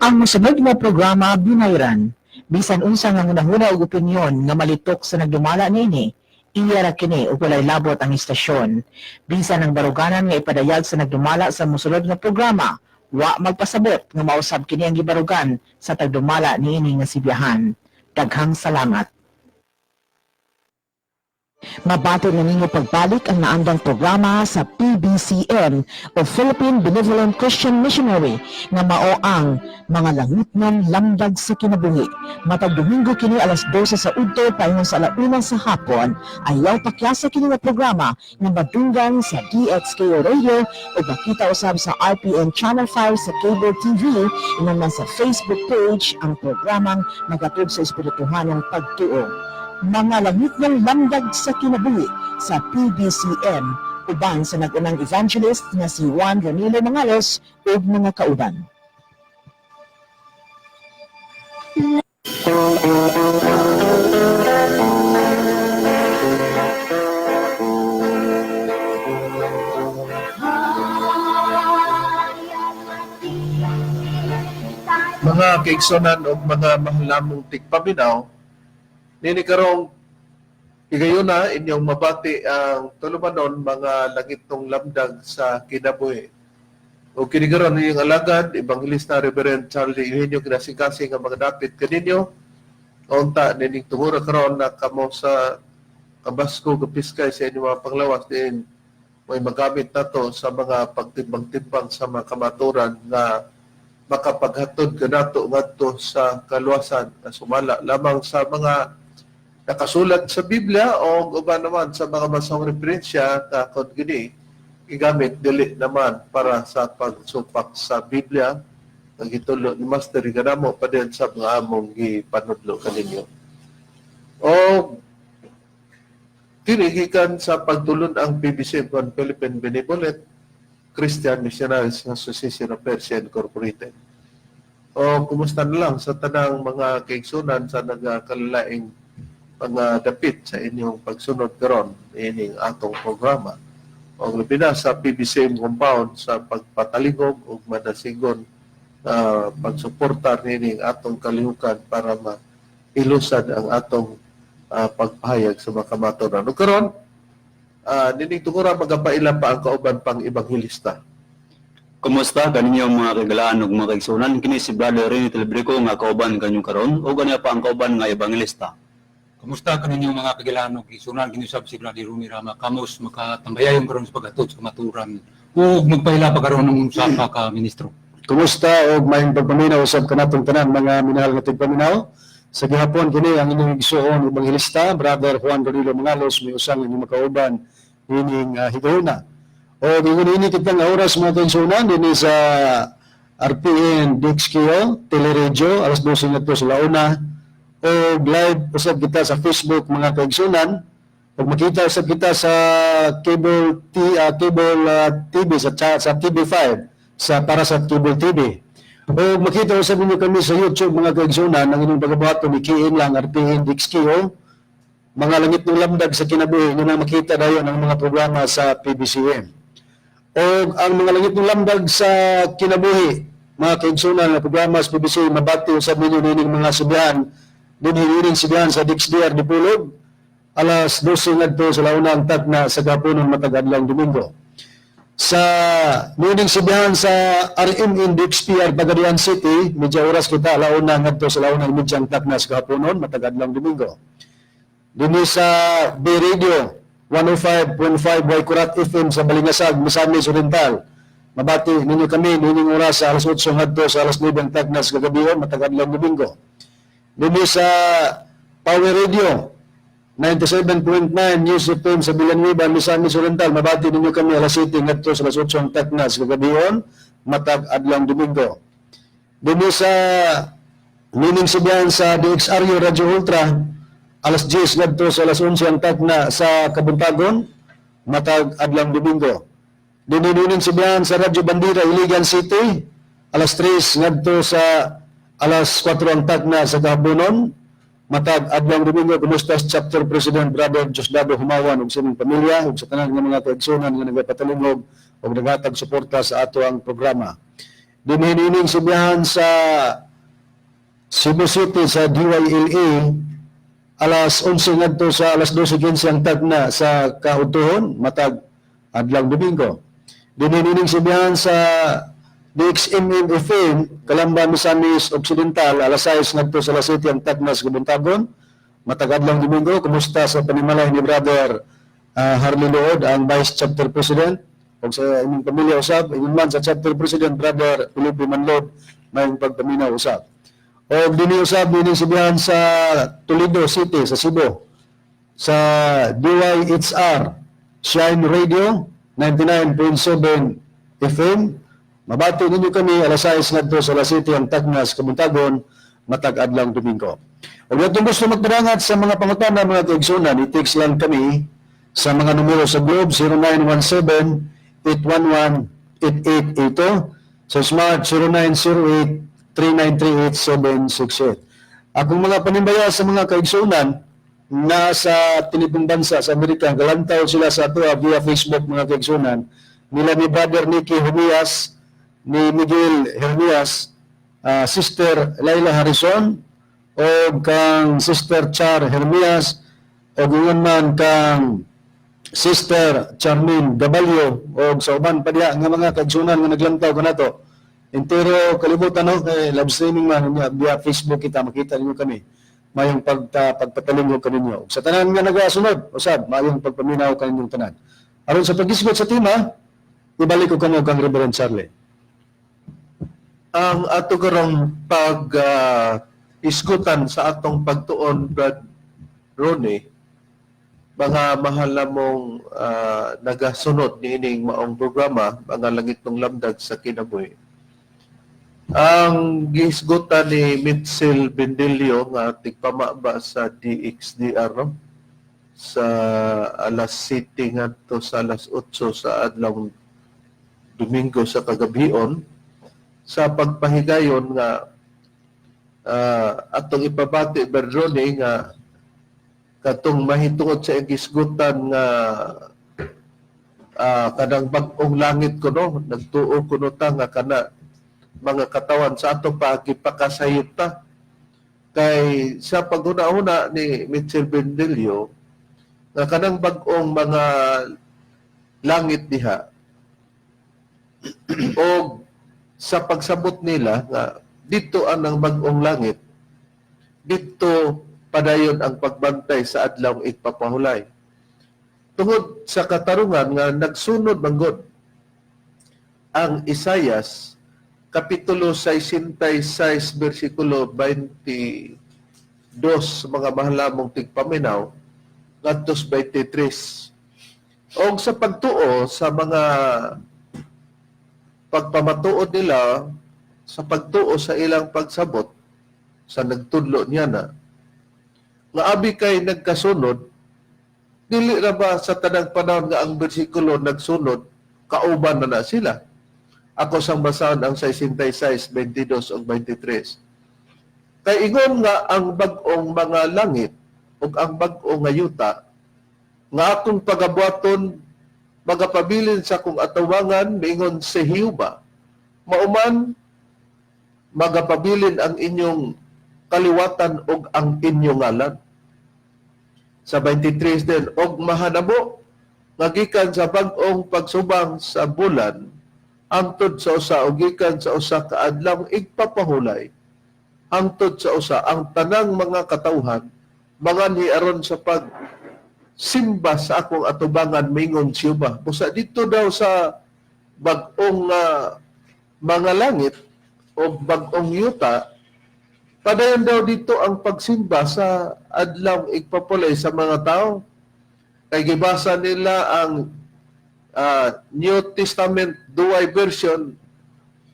Ang mosunod nga programa binayran. Bisan unsa nga hunahuna ug opinyon nga malitok sa nagdumala niini, iya ra kini ug walay labot ang istasyon. Bisan ang baruganan nga ipadayag sa nagdumala sa mosunod nga programa, wa magpasabot nga mausab kini ang gibarugan sa tagdumala niini nga sibiyahan. Daghang salamat. Mabati na ninyo pagbalik ang naandang programa sa PBCM o Philippine Benevolent Christian Missionary nga mao ang Mga Langitnong Lamdag sa Kinabuhi. Matag Domingo kini alas 12 sa udto paingon sa alauna sa hapon. Ayaw pakyasa kini nga programa nga madunggan sa DXKO Radio o makita usab sa RPN Channel 5 sa Cable TV, ingon man sa Facebook page, ang programang magatod sa espirituhanong pagtuo. Mga Langitnong Lamdag sa Kinabuhi sa PBCM, uban sa nag-unang evangelist nga si Juan Ronilo Mangalos ug mga kauban. Mga kaigsonan og mga mahalamong tigpaminaw, nini karong higayuna inyong mabati ang tulumanon Mga Langitnong Lamdag sa Kinabuhi. O kini karon inyong alagad, Evangelista Reverend Charlie Eugenio Kinasikasi, nga mga dapit kaninyo. Unta nining tungura karon na kamo sa kabasko kapiskay sa inyong mga panglawas din may magamit nato sa mga pagtimbang-timbang sa mga kamaturan nga makapaghatod kanato ngadto sa kaluwasan na sumala lamang sa mga nakasulat sa Biblia o uban naman sa mga masong referensya na kon gini gigamit dili naman para sa pagsupak sa Biblia ang gitulo ni Master kanamo pa din sa mga among gipanudlo kaninyo. O kini gikan sa pagtulon ang PBC kon Philippine Benevolent Christian Missionaries Association of Persia Incorporated. O kumusta na lang sa tanang mga kaigsunan sa nagakalaing mga dapit sa inyong pagsunod karon ining atong programa. O labi na sa PBCM compound sa pagpatalingog ug madasigon pagsuporta nining atong kalihukan para mailusad ang atong pagpahayag sa mga kamaturan. Ug karon nining tungura magapaila pa ang kauban pang ebanghelista. Kumusta kaninyo mga kagalaan ug mga kaigsunan? Kini si Brother Rene Telebrico nga kauban kanyo karon ug ganiya pa ang kauban nga ebanghelista. Kumusta kaninyo mga kagilaan ug kaigsunan? Kini usab si Brother Rumi Rama Kamos makatambayayon karon sa paghatod sa kamaturan ug magpaila pa karon ng usa pa ka ministro. Kumusta og maayong pagpaminaw usab kanatong tanan, mga minahal nga tigpaminaw. Sa gihapon kini ang inyong igsuon ebanghelista, Brother Juan Danilo Mangalos, may usang inyong makauban nining higayuna. O ingon ini kita nga oras, mga kaigsuonan, dinhi sa RPN DXKO Teleradyo alas 12 ngadto sa launa o live usab kita sa Facebook, mga kaigsuonan, ug makita usab kita sa cable TV sa TV5 sa para sa cable TV. O makita usab ninyo kami sa YouTube, mga kaigsuonan, ang inyong pagabuhaton i-key in lang RPN DXKO Mga Langitnong Lamdag sa Kinabuhi, inyo na makita dayon ang mga programa sa PBCM. O ang Mga Langitnong Lamdag sa Kinabuhi, mga kaigsuonan, nga programa sa PBCM, mabati usab ninyo nining mga sibihan dinhi nining sibihan sa DXDR Dipolog alas 12 ngadto sa launa ang tagna sa gapunon matag adlawng Domingo. Sa nining sibihan sa RMN DXPR Pagadian City, medya oras kita alauna ngadto sa launa medyang tagna sa gapunon matag adlawng Domingo. Dinhi sa B Radio 105.5 Waikurat FM sa Balingasag, Misamis Oriental, mabati ninyo kami nining oras sa alas 8 ngadto sa alas 9 ang tagna sa kagabion matag adlawng Domingo. Dinhi sa Power Radio 97.9 News FM sa Villanueva, Misamis Oriental, mabati ninyo kami alas 7 ngadto sa alas 8 ang tagna sa kagabion matag adlawng Domingo. Dinhi sa nining sibihan sa DXRU Radio Ultra alas 10 ngadto sa alas 11 ang tagna sa kabuntagon matag adlawng Domingo. Dinhi nining sibihan sa Radyo Bandera Iligan City alas 3 ngadto sa alas 4 ang tagna sa kahabonon matag adlawng Domingo. Kumusta sa Chapter President Brother Diosdado Humawan ug sa inyong pamilya ug sa tanan nga mga kaigsuonan nga nagapatalingog ug naghatag suporta sa ato ang programa. Dinhi sibihan sa Cebu City sa DYLA alas 11 ngadto sa alas 12:15 ang tagna sa kautuhon matag adlaw Domingo. Dinhi nining sibihan sa DXMM FM Calamba, Misamis Occidental, alas 6 ngadto sa alas 7 ang tagna sa kabuntagon matag adlaw Domingo. Kumusta sa panimalay ni Brother Harley Lood, ang Vice Chapter President, ug sa inyong pamilya usab, ingon man sa Chapter President Brother Felipe Manlod, mayong pagpaminaw usab. O dinhi usab nining sibihan sa Toledo City sa Cebu sa DYHR Shine Radio 99.7 FM. Mabati ninyo kami alas 6 ngadto sa alas 7 ang tagnas kabuntagon matag adlaw Domingo. Ug atong gusto magpadangat sa mga pangutana, mga kaigsunan, i-text lang kami sa mga numero sa Globe 0917 811 8882, sa Smart 0908 3938768. Akong mga panimbaya sa mga kaigsunan na sa tinibong bansa sa Amerika, galantaw sila sa atoa via Facebook, mga kaigsunan, nila ni Brother Nicky Humias, ni Miguel Hermias, Sister Laila Harrison, o kang Sister Char Hermias, o ingon man kang Sister Charmaine Gabalio, o sa uban pa diha nga mga kaigsunan nga naglantaw kanato. Entero kalibutan, no, kay live streaming man niya via Facebook kita, makita ninyo kami. Mayong pagpatalingog kaninyo. Sa tanan nga nagasunod, usab mayong pagpaminaw kaninyong tanan. Aron sa paghisgot sa tema, ibalik ko kamo kang Reverend Charlie. Ang ato karong pag isgutan sa atong pagtuon, Brad Ronnie, mga mahal na mong nagasunod niining maong programa, Mga Langitnong Lamdag sa Kinabuhi. Ang gihisgutan ni Mitchell Bendilio nga tigpamaba sa DXDR, no? Sa alas 7 ngadto sa alas 8 sa adlaw Domingo sa kagabion, sa pagpahigayon nga atong ipabati, Berdrone, nga katong mahitungod sa gisgutan nga kanang bag-ong langit kuno, nagtuo kuno ta nga kana mga katawan sa ato pa gipakasayop ta, kay sa paghuna-huna ni Mitchell Bendelio nga kanang bag-ong mga langit diha o sa pagsabot nila nga dito ang bag-ong langit, dito padayon ang pagbantay sa adlaw igpapahulay, tungod sa katarungan nga nagsunod manggod ang Isayas Kapitulo 66 versikulo 22, mga mahalamong tigpaminaw, ngadto 23, og sa pagtuo sa mga pagpamatuod nila, sa pagtuo sa ilang pagsabot sa nagtudlo niya na nga abi kay nagkasunod, dili ra ba sa tanang panahon nga ang bersikulo nagsunod, kauban na na sila? Ako sang basahon ang 66:22 ug 23. Kay ingon nga ang bag-ong mga langit ug ang bag-ong nga yuta nga akong pagabuhaton magapabilin sa akong atubangan, miingon si Jehova. Mauman magapabilin ang inyong kaliwatan ug ang inyong ngalan. Sa 23 din, og mahanabo nga gikan sa bag-ong pagsubang sa bulan hangtod sa usa o gikan sa usa ka adlaw igpapahulay hangtod sa usa, ang tanang mga katawhan manganhi aron sa pag simba sa akong atubangan, mingon si Jehova. Busa dito daw sa bag-ong mga langit o bag-ong yuta, padayon daw dito ang pagsimba sa adlaw igpapulay sa mga tao. Kay gibasa nila ang New Testament duay version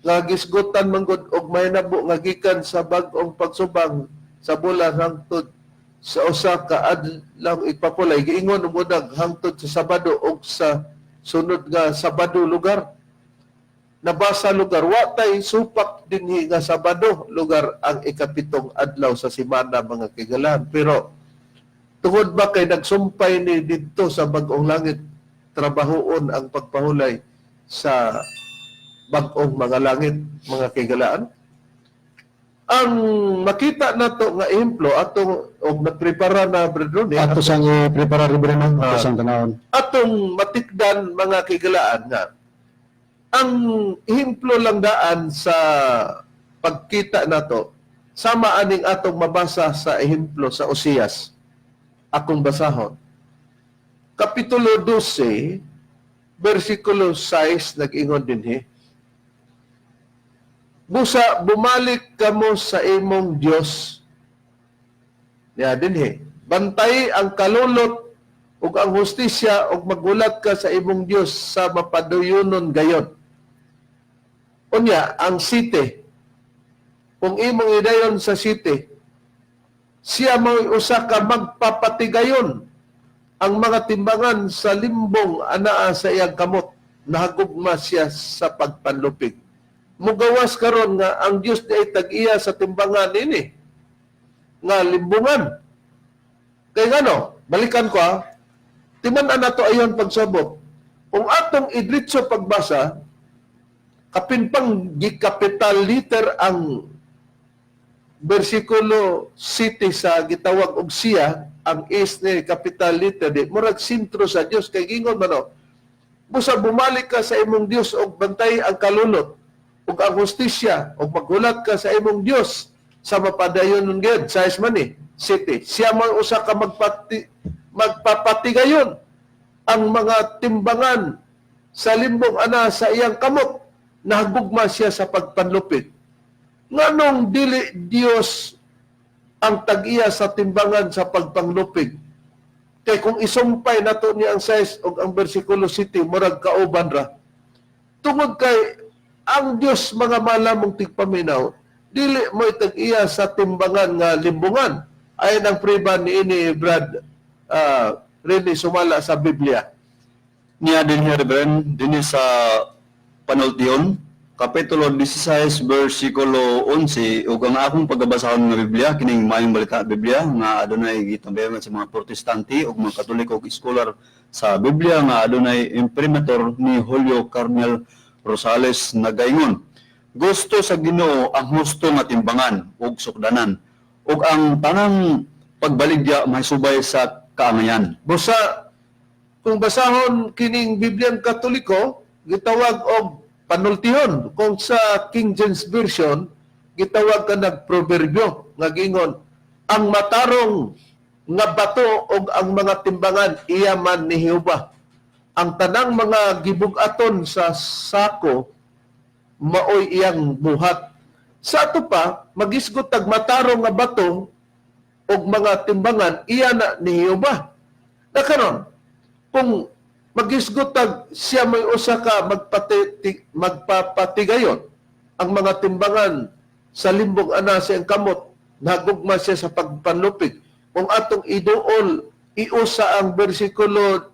nga gisgutan manggod og mahinabo nga gikan sa bag-ong pagsubang sa bulan hangtod sa usa ka adlaw igpapulay, giingon mudag hangtod sa Sabado og sa sunod nga Sabado lugar. Nabasa lugar, wa tay supak dinhi nga Sabado lugar ang ikapitong adlaw sa semana, mga kigalan. Pero tungod ba kay nagsumpay ni didto sa bag-ong langit, trabahoon ang pagpahulay sa bag-ong mga langit, mga kaigalaan? Ang makita nato nga ehemplo atong og nagprepara na, Brother Ronnie, Ato sang i-prepare, Reverend, ato sang tanawon. Atong matikdan, mga kigalaan, nga ang ehemplo lang daan sa pagkita nato sama aning atong mabasa sa ehemplo sa Osias. Akong basahon, Kapitulo 12 versikulo 6, nag-ingon dinhi, "Busa bumalik kamo sa imong Dios." Ya dinhi, "Bantay ang kalulot ug ang hustisya ug magulat ka sa imong Dios sa mapaduyunon gayon." Unya ang city, kung imong idayon sa city, "Siya mao'y usa ka magpapatigayon. Ang mga timbangan sa limbong anaa sa iyang kamot. Nahagugma siya sa pagpanlupig." Mugawas karon nga ang Dios di ay tag-iya sa timbangan ini nga limbungan. Kay ngano, balikan ko ah, timan-an nato ayon pagsabot. Kung atong idritso pagbasa, kapin pang gi-capital letter ang bersikulo city sa gitawag og siya, ang is ni capital letter, di murag sentro sa Dios, kay gingon man oh, "Busa bumalik ka sa imong Dios og bantay ang kalulot ug ang hustisya ug maghulat ka sa imong Dios sa mapadayon gyud." Size man ni city, "Siya man usa ka magpapatigayon. Ang mga timbangan sa limbong ana sa iyang kamot. Nahagugma siya sa pagpanlupit." Nganong dili Dios ang tag-iya sa timbangan sa pagpanglupig? Kay kung isumpay nato niya ang size og ang bersikulo city, murag kauban ra. Tungod kay ang Dios, mga malamong tigpaminaw, dili mo tag-iya sa timbangan nga limbungan. Ayon ang priba ni ini Brad Rene sumala sa Biblia. Niya din here, Reverend, din sa Panultion, Kapitulo 16, versikulo 11, ug ang akong pagabasahon nga Biblia, kining Maayong Balita Biblia, nga adunay gitambayan sa mga Protestante ug mga Katoliko ug scholar sa Biblia nga adunay imprimatur ni Julio Carnel Rosales, nagaingon, "Gusto sa Ginoo ang husto nga timbangan ug sukdanan, ug ang tanang pagbaligya mahisubay sa kaangayan." Busa kung basahon kining Bibliang Katoliko, gitawag og Panultihon. Kung sa King James Version, gitawag ka nagproverbio nga gingon, "Ang matarong nga bato og ang mga timbangan iya man ni Jehova. Ang tanang mga gibug-aton sa sako maoy iyang buhat." Sa ato pa, magisgot tag matarong nga bato og mga timbangan iya na ni Jehova. Na karon, kung magisgot tag siya may usa ka magpapatigayon, ang mga timbangan sa limbong ana sa iyang kamot, nagugma siya sa pagpanlupig. Kung atong iduol, iusa ang bersikulo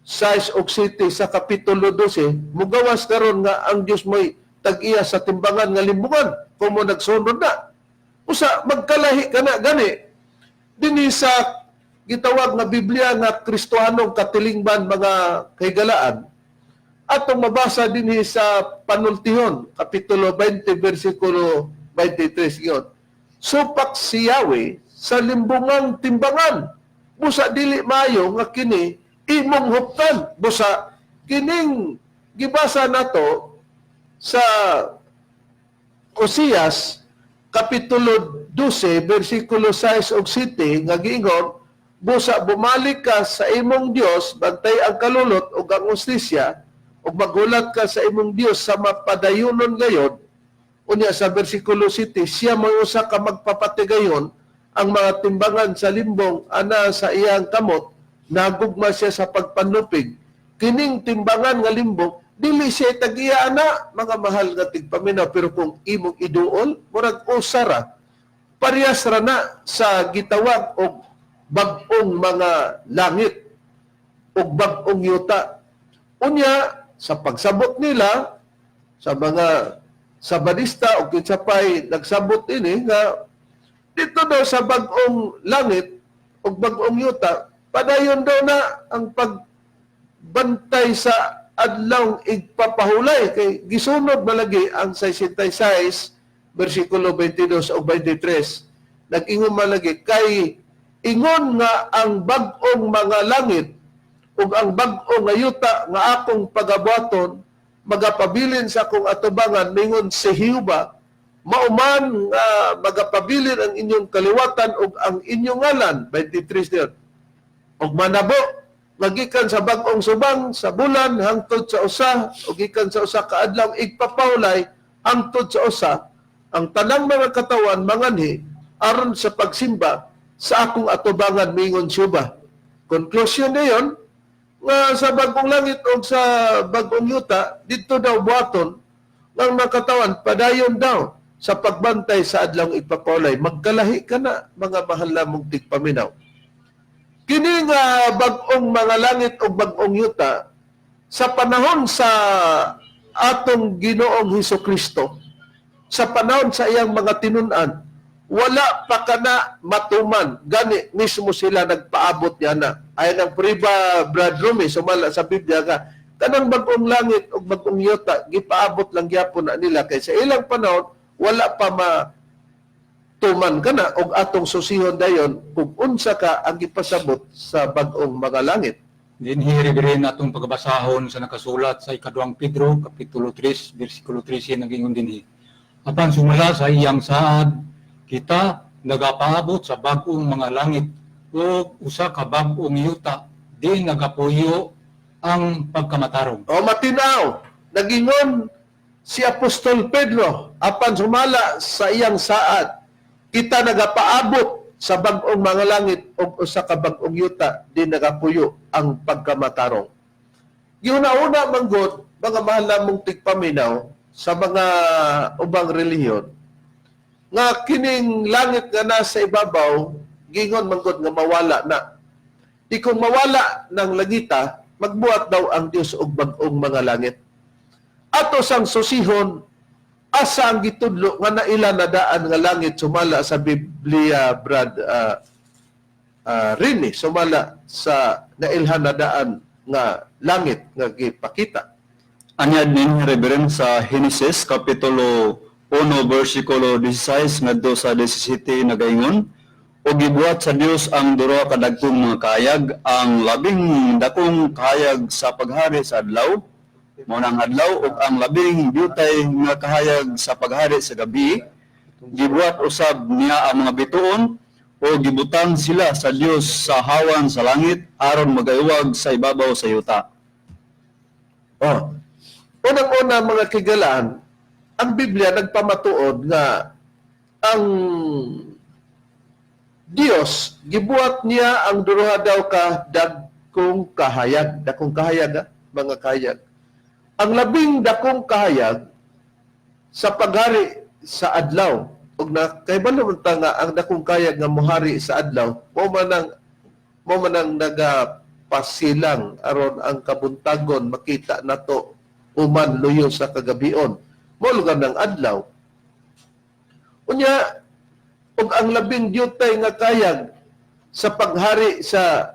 6 og 7 sa Kapitulo 12, mugawas karon nga ang Dios mo'y tag-iya sa timbangan nga limbungan kung mo nagsunod na. Usa magkalahi ka na gani dinhi sa gitawag nga Biblia nga Kristohanong katilingban, mga kahigalaan. Atong mabasa dinhi sa Panultihon, Kapitulo 20, versikulo 23 giyon, "Supak si Yahweh sa limbungang timbangan. Busa dili maayo nga kini imong huptan." Busa kining gibasa nato sa Osias Kapitulo 12 versikulo 6 ug 7 nga giingon, "Busa bumalik ka sa imong Dios, bantay ang kalulot ug ang hustisya ug maghulat ka sa imong Dios sa mapadayunon gayon." Unya sa versikulo 7, "Siya may usa ka magpapatigayon. Ang mga timbangan sa limbong ana sa iyang kamot. Nagugma siya sa pagpanlupig." Kining timbangan nga limbong, dili siya tag-iya ana, mga mahal nga tigpaminaw, pero kung imong iduol, murag usara, parehas ra na sa gitawag og bag-ong mga langit ug bag-ong yuta. Unya sa pagsabot nila sa mga Sabadista o kinsa pay nagsabot ini nga dito daw sa bag-ong langit ug bag-ong yuta, padayon daw na ang pagbantay sa adlaw igpapahulay kay gisunod malagi ang 66 bersikulo 22 ug 23. Nag-ingon malagi kay ingon nga ang bag-ong mga langit ug ang bag-ong nga yuta nga akong pagabuhaton magapabilin sa akong atubangan, mingon si Jehova, mauman nga magapabilin ang inyong kaliwatan ug ang inyong ngalan. 23 diyon, ug manabo magikan sa bag-ong subang sa bulan hangtod sa usa ug gikan sa usa ka adlaw igpapahulay hangtod sa usa, ang tanang mga katawan manganhi aron sa pagsimba sa akong atubangan, mingon Jehova. Conclusion niyon nga sa bag-ong langit o sa bag-ong yuta, dito daw buhaton ng mga katawan padayon daw sa pagbantay sa adlaw igpapahulay. Magkalahi ka na, mga mahal namong tigpaminaw. Kini nga bag-ong mga langit o bag-ong yuta sa panahon sa atong Ginoong Hesus Kristo, sa panahon sa iyang mga tinun-an, wala pa kana matuman. Gani mismo sila nagpaabot niya na. Ay ang priba, Brad Rumi, sumala sa Biblia nga kanang bag-ong langit o bag-ong yuta gipaabot lang gyapon na nila kay sa ilang panahon wala pa ma tuman ka na, og atong susihon dayon kung unsa ka ang gipasabot sa bag-ong mga langit. Dinhi, Reverend, atong pagabasahon sa nakasulat sa ikaduhang Pedro, Kapitulo 3, versikulo 13, nagingon dinhi. Apan sumala sa iyang saad, kita nagapaabot sa bag-ong mga langit ug usa ka bag-ong yuta di nagapuyo ang pagkamatarong. O matinaw, nagingon si Apostol Pedro, apan sumala sa iyang saad, kita nagapaabot sa bag-ong mga langit ug usa ka bag-ong yuta di nagapuyo ang pagkamatarong. Giuna-una manggod, mga mahal namong tigpaminaw, sa mga ubang relihiyon, nga kining langit nga nasa ibabaw, gingon manggod nga mawala na. Di kung mawala ng langita, magbuhat daw ang Dios og bag-ong mga langit. Ato sang susihon, asa ang gitudlo nga naila na daan nga langit sumala sa Biblia, Brad Rini, sumala sa nailhan na daan nga langit nga gipakita? Anyad nin, Reverend, sa Henesis Kapitulo 1 versikulo 16 ngadto sa 17, nagaingon, "Ug gibuhat sa Dios ang duha ka dagkong mga kahayag, ang labing dakong kahayag sa paghari sa adlaw, mao nang adlaw, ug ang labing diutay nga kahayag sa paghari sa gabi. Gibuhat usab niya ang mga bituon ug gibutang sila sa Dios sa hawan sa langit aron magayuwag sa ibabaw sa yuta." Oh. Unang-una, mga kigalaan, ang Biblia nagpamatuod nga ang Dios gibuhat niya ang duha daw ka dagkong kahayag, dakong kahayag, mga kahayag. Ang labing dakong kahayag sa paghari sa adlaw, ug na kay balo man ta nga ang dakong kahayag nga mohari sa adlaw mao man ang nagapasilang aron ang kabuntagon makita nato uman luyo sa kagabion, mao lugar ng adlaw. Unya ug ang labing diutay nga kayag sa paghari sa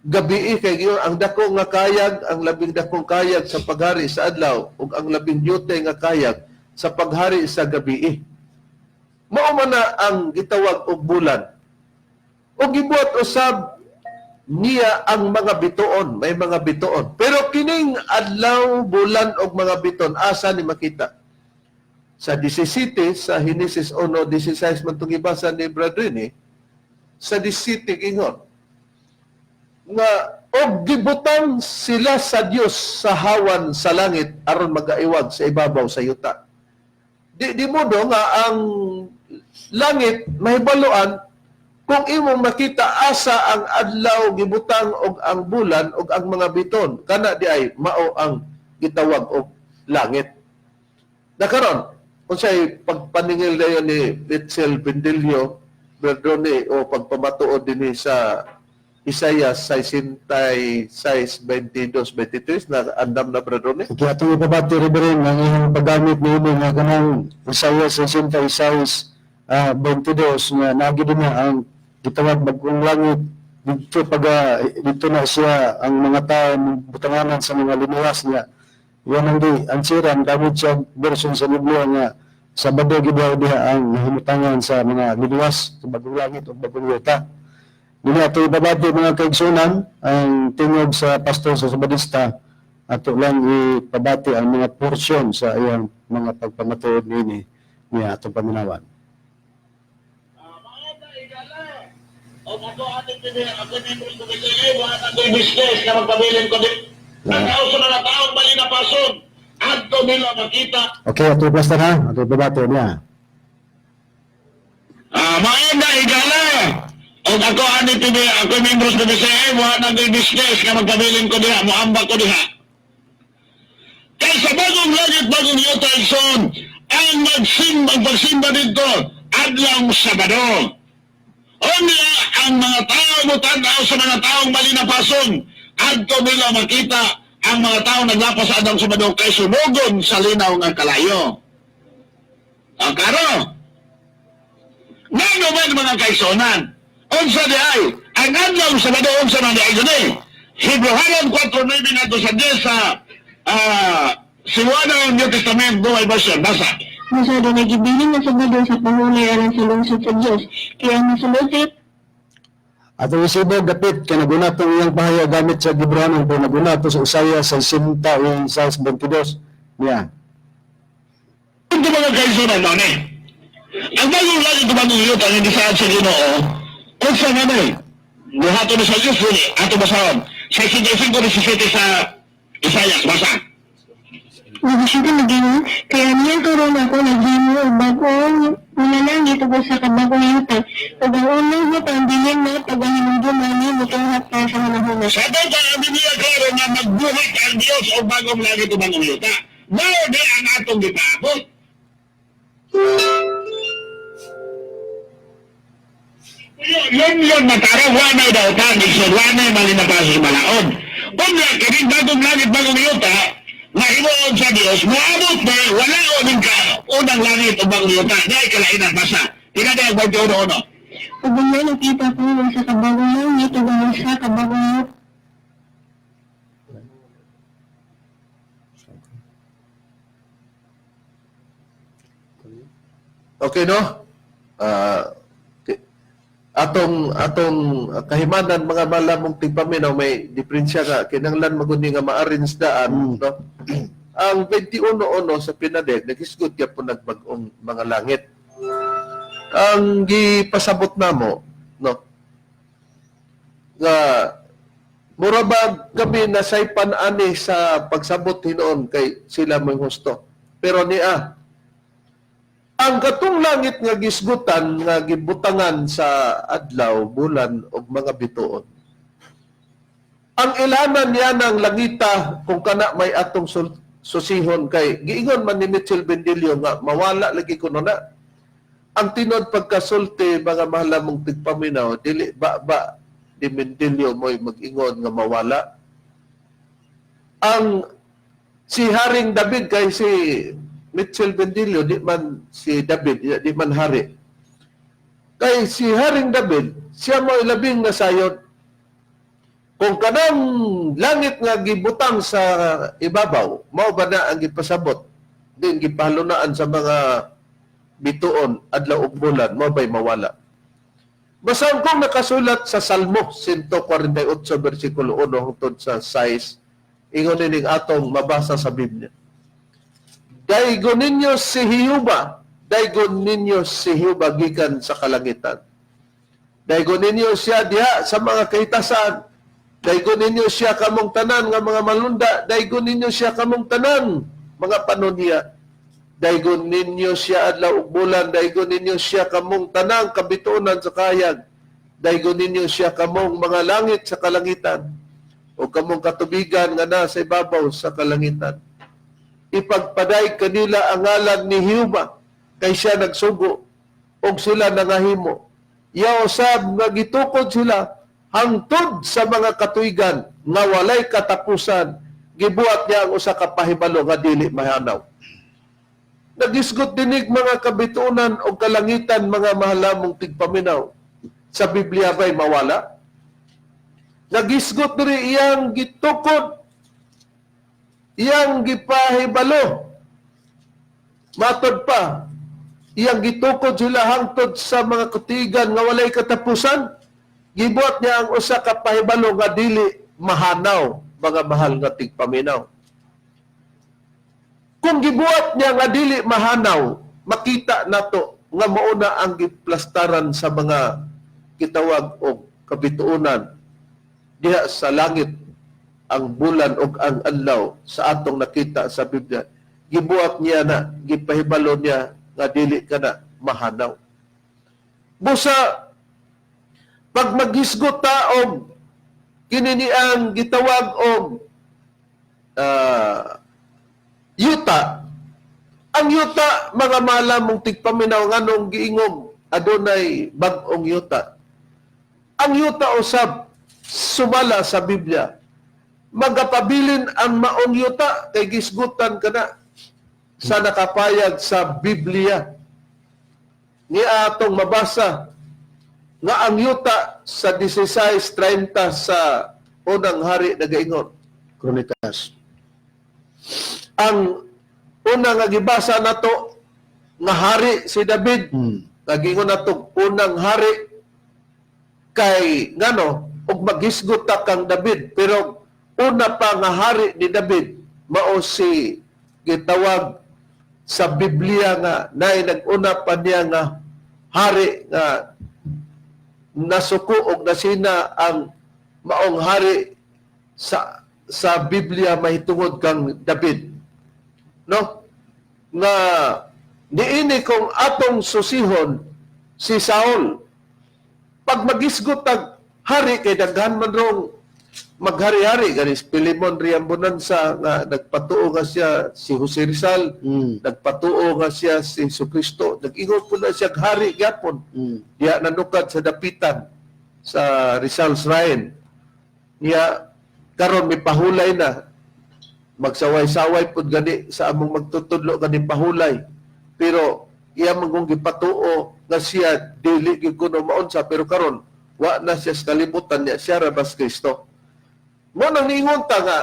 gabi, kay giyon ang dako nga kayag, ang labing dakong kayag sa paghari sa adlaw ug ang labing diutay nga kayag sa paghari sa gabi, mao man na ang gitawag og bulan. Ug gibuhat usab niya ang mga bituon, may mga bituon. Pero kining adlaw, bulan og mga bituon, asa ni makita? Sa 17, sa Henesis 1:16 man itong gibasa ni Brad Rene, sa 17 ingon nga og gibutang sila sa Dios sa hawan sa langit aron magaiwag sa ibabaw sa yuta. Di mo do nga ang langit mahibaluan kung imong makita asa ang adlaw gibutang og ang bulan og ang mga biton, kana di ay mao ang gitawag og langit. Nakaron unsay pagpaningil dayon ni Mitchell Bendilio, Berdone, o pagpamatuod dinhi sa Isaiah 66:22, 23 na andam na, Berdone? Okay, atong ipabati, Reverend, ang iyong paggamit ni imo nga kanang Isaiah 66, 22 nga naagi din na ang gitawag bagong langit. Dito pag dito na siya ang mga tao butanganan sa mga linuwas niya. Yan ang di ansiran gamit siya version sa Biblia nga Sabado gid daw diha ang himutangan sa mga linuwas sa bagong langit ug bagong yuta. Dili ato ibabati, mga kaigsunan, ang tingog sa pastor sa Sabadista. Ato lang ipabati ang mga porsyon sa iyang mga pagpamatuod niini niya atong paminawan. O ako ating tini, ako membro sa PCA, wala na ko'y business na magpabilin ko din. Tanaw sa mga taong bali na pason, adto nila makita. Okay, ato pastor ha, ato ibabati niya. Ah, maenda igala. O ako ani tini, ako membro sa PCA, wala na ko'y business na magpabilin ko diha, moambak ko diha. Kay sa bagong langit, bagong yuta, Igsoon, ang magsimba, ang pagsimba dito, adlaw Sabado. Unya ang mga tao mutanaw sa mga taong mali na pason. Adto nila makita ang mga tao naglapas sa adlaw Sabado kay sunugon sa linaw nga kalayo. Ang karo. Ngano man, mga kaigsuonan? Unsa di ay? Ang adlaw Sabado, unsa man di ay gani? Hebreohanon 4.9 nato sa Diyos sa Cebuano New Testament Dual Version. Basa. Masyado nagibilin na Sabado sa pangulay alang sa lungsod sa Diyos. Kaya ang nasulupit Ato isibog dapit kay nagunat ang iyang pahayag gamit sa Gibranon pero nagunat to sa Isaiah 66:22 niya. Ito, mga kaigsuonan, no, ni. Ang bagong langit ug bagong yuta nga gisaad sa Ginoo, unsa man ay? Buhaton ni sa Diyos dili, ato basahon. Sa 65:17 sa Isaias, basa. Nagsisigaw na gano'n, kaya niyang turo na ako naghimo og bag-ong mga langit ug usa ka bag-ong yuta. Ug ang unang yuta ang bilin na pagahinumduman nimo tunghat pa sa hunahuna. Sa ato pa ang Biblia klaro nga magbuhat ang Diyos og bagong langit ug bagong yuta. Mao di ang atong gipaabot. Yun yun matara, wanay daw pa, igsoon, wanay malinapaso sa balaod. Unya, kining bagong langit, bagong yuta, nga himuon sa Dios, moabot na wala o ning ka, unang langit o bagong yuta. Dahil kalainan, basa. Tinatayag 21.1. Ug unya nakita ko ang usa ka bag-ong langit ug ang usa ka bag-ong yuta. Okay, no? Ah, atong kahimanan, mga malamong tigpaminaw, may diferensya ka kinanglan magud ni nga ma-arrange daan, no? Ang 21.1 sa Pinadeg naghisgot gyapon nagbag-ong mga langit. Ang gipasabot namo, no, nga mura ba kami nasaypan ani sa pagsabot hinuon kay sila mo'y husto. Pero niya ang katong langit nga gisgutan nga gibutangan sa adlaw, bulan ug mga bituon. Ang ilanan niya ng langita kung kana may atong susihon kay giingon man ni Mitchell Bendilio nga mawala lagi kuno na. Ang tinod pagkasulti, mga mahalamong tigpaminaw, dili ba ba ni Mendilio mo'y mag-ingon nga mawala. Ang si Haring David, kay si Mitchell Bendilio di man si David, di man hari. Kay si Haring David, siya mo labing nasayod. Kung kanang langit nga gibutang sa ibabaw, mao ba na ang gipasabot? Din gipahalunaan sa mga bituon, adlaw ug bulan, mao ba'y mawala? Basahan kong nakasulat sa Salmo 148 versikulo 1 hangtod sa 6, ingon nining atong mabasa sa Biblia. Daygon ninyo si Hiyuba, daygon ninyo si Hiyuba gikan sa kalangitan. Daygon ninyo siya diha sa mga kahitasan. Daygon ninyo siya kamong tanan nga mga malunda, daygon ninyo siya kamong tanan mga panunya. Daygon ninyo siya adlaw ug bulan, daygon ninyo siya kamong tanang kabituonan sa kahayag. Daygon ninyo siya kamong mga langit sa kalangitan o kamong katubigan nga nasa ibabaw sa kalangitan. Ipagpaday kanila ang ngalan ni Hiyuba kay siya nagsugo og sila nangahimo. Yaw sab nga gitukod sila hangtod sa mga katuigan nga walay katapusan, gibuhat niya ang usa ka pahibalo nga dili mahanaw. Nagisgot dinig mga kabitunan o kalangitan, mga mahalamong tigpaminaw. Sa Biblia ba'y mawala? Nagisgot diri, iyang gitukod, iyang gipahibalo. Matod pa, iyang gitukod sila hangtod sa mga katigan nga walay katapusan. Gibuhat niya ang usa ka pahibalo nga dili mahanaw, mga mahal nga tigpaminaw. Kung gibuhat niya nga dili mahanaw, makita nato nga mauna ang giplastaran sa mga gitawag og kabituonan diha sa langit, ang bulan og ang adlaw sa atong nakita sa Biblia. Gibuhat niya na, gipahibalo niya nga dili ka na mahanaw. Busa pag maghisgot ta og kini ni ang gitawag og yuta, ang yuta, mga malamong tigpaminaw, nganong giingog adunay bag-ong yuta? Ang yuta usab, sumala sa Biblia, magapabilin ang maong yuta kay gisgutan kana sa nakapayag sa Biblia. Ni atong mabasa nga ang yuta sa 16:30 sa Unang Hari nagaingon. Kronikas. Ang una nga gibasa nato nga hari si David. Nagingon nato Unang Hari kay ngano og maghisgot ta kang David, pero una pa nga hari ni David mao si gitawag sa Biblia nga naay nag-una pa niya nga hari nga nasuko og nasina ang maong hari sa Biblia mahitungod kang David, no, nga niini kung atong susihon si Saul. Pag magisgot tag hari kay daghan man rong maghari-hari, gani si Filemon Riambonanza nga nagpatuo nga siya si Jose Rizal, nagpatuo nga siya si Jesucristo, nag-ingon po na siya hari gyapon diya nanukad sa Dapitan sa Rizal Shrine niya. Karon may pahulay na, magsaway-saway pud gani sa among magtutudlo gani pahulay, pero iya man kung gipatuo nga siya dili gyud kuno maunsa, pero karon wa na siya sa kalibutan niya, siya ra bas Kristo. Mo nang niingon ta nga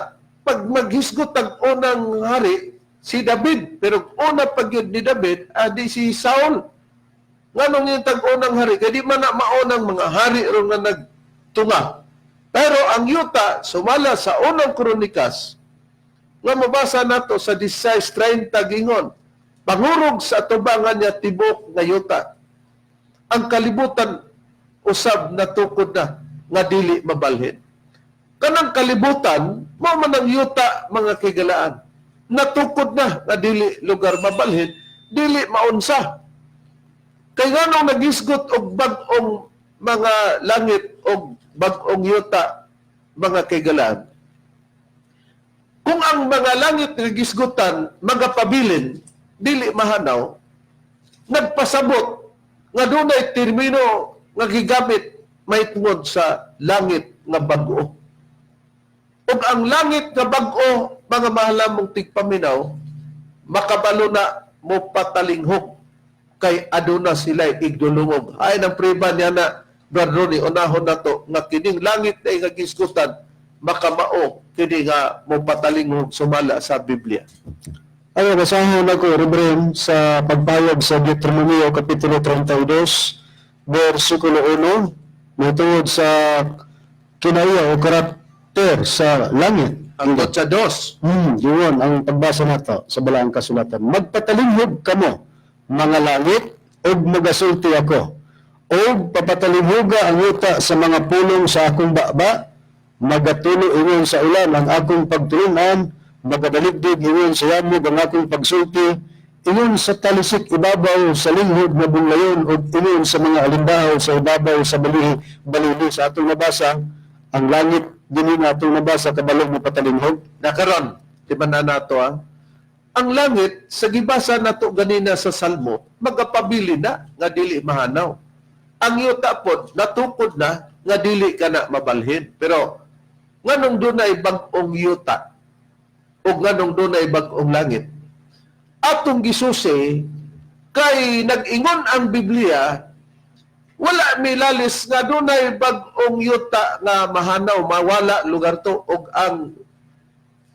pag maghisgot ang unang hari si David, pero una pag yun ni David adi si Saul. Nganong yung tag-unang hari? Kaya di man na maunang mga hari ron nga nagtunga. Pero ang yuta, sumala sa Unang Kronikas, nga mabasa nato sa 16:30 gingon, pangurog sa atubangan niya tibok nga yuta. Ang kalibutan usab natukod na nga dili mabalhin. Kanang kalibutan, mao man ang yuta, mga kigalaan. Natukod na nga dili lugar mabalhin, dili maunsa. Kay nganong nagisgot og bag-ong mga langit og bag-ong yuta, mga kigalaan? Kung ang mga langit nga gisgutan magapabilin, dili mahanaw, nagpasabot nga dunay termino nga gigamit mahitungod sa langit nga bag-o. Ug ang langit nga bag-o, mga mahalamong tigpaminaw, makabalo na mo patalinghok kay aduna sila igdulungog. Ay ng priba niya na, Brad Ronnie, unahon na to, nga kining langit na nga gisgutan, makamao kini nga mo patalinghog sumala sa Biblia. Ay, basahin ako, Reverend, sa pagpayag sa Deuteronomio, Kapitulo 32, versikulo 1, mahitungod sa kinaiya o karakter sa langit. Hangtod sa 2. Yun ang pagbasa nato sa Balaang Kasulatan. "Magpatalinghog kamo, mga langit, ug magasulti ako. Ug papatalinghoga ang yuta sa mga pulong sa akong baba, magatulo ingon sa ulan ang akong pagtulunan, magadaligdig ingon sa yamog ang akong pagsulti, ingon sa talisik ibabaw sa linghod nga bunglayon ug ingon sa mga alimbahaw sa ibabaw sa balihi balili." Sa atong nabasa, ang langit dinhi nga atong nabasa kabalo mo patalinghog. Nakaron, di ba na nato ah? Ang langit, sa gibasa nato ganina sa Salmo, magapabili na nga dili mahanaw. Ang yuta pod, natukod na nga dili ka na mabalhin. Pero nganong dunay bag-ong yuta o nganong dunay bag-ong langit? Atong gisusi kay nag-ingon ang Biblia Wala milalis nga dunay bag-ong yuta nga mahanaw, mawala lugar to, og ang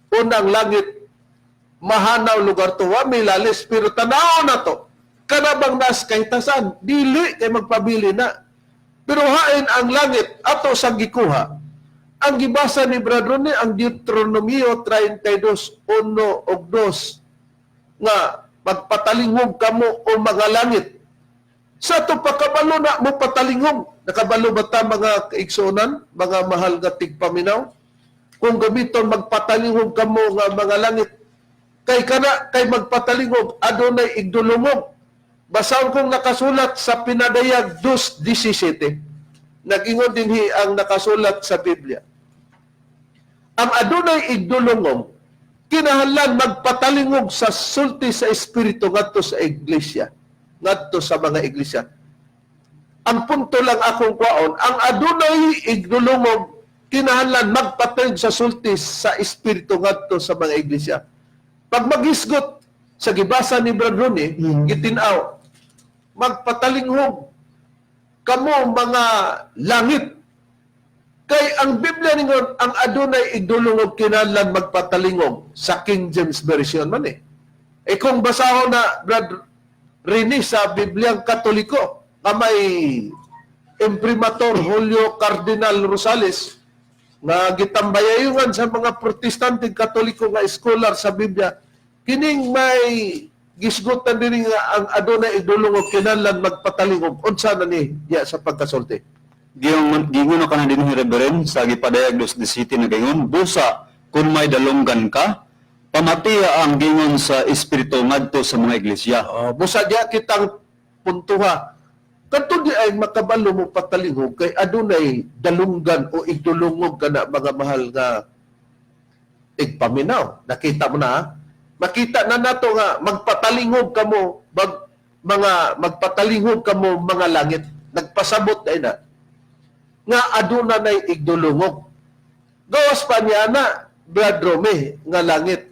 unang langit mahanaw lugar to. Wa milalis, pero tanaw na to. Kanabang nas kahitasan, dili kay magpabili na. Pero hain ang langit ato sa gikuha. Ang gibasa ni Brad Ronnie ang Deuteronomio 32:1 ug 2 nga magpatalingog kamo o mga langit. Sa ato pakabalo na mo patalingog. Nakabalo ba ta, mga kaigsuonan, mga mahal nga tigpaminaw? Kung gamiton magpatalingog kamo nga mga langit, kay kana kay magpatalingog adunay igdulungog. Basahon kong nakasulat sa Pinadayag 2:17. Nag-ingon dinhi ang nakasulat sa Biblia. Ang adunay igdulungog kinahanglan magpatalingog sa sulti sa Espiritu ngadto sa iglesia, ngadto sa mga iglesia. Ang punto lang akong kwaon, ang adunay igdulungog kinahanglan magpatalingog sa sulti sa Espiritu ngadto sa mga iglesia. Pag maghisgot sa gibasa ni Brad Ronnie, gitin-aw, magpatalinghog kamo mga langit. Kay ang Biblia ningon, ang adunay igdulungog kinahanglan magpatalingog sa King James Version man eh. Eh kung basahon na, Brad Rini, sa Bibliang Katoliko, nga may Imprimatur Julio Cardinal Rosales, nga gitambayayungan sa mga Protestante Katoliko nga scholar sa Biblia, kining may gisgutan din nga ang adunay igdulungog kinahanglan magpatalingog, unsa na ni diya sa pagkasulti? Giingon giingon ka na din ni Reverend sa gipadayag 2:17 na gayon, busa kung may dalunggan ka, pamatiya ang gingon sa Espiritu ngadto sa mga iglesia. Oh, busa diya kitang puntuha. Kadto di ay makabalo mo patalingog kay adunay dalunggan o igdulungog kana, mga mahal nga igpaminaw. Nakita mo na, ha? Makita na nato nga magpatalingog kamo mga magpatalingog kamo mga langit. Nagpasabot ay na nga aduna nay igdulungog. Gawas pa niya na, Brad Rome, nga langit.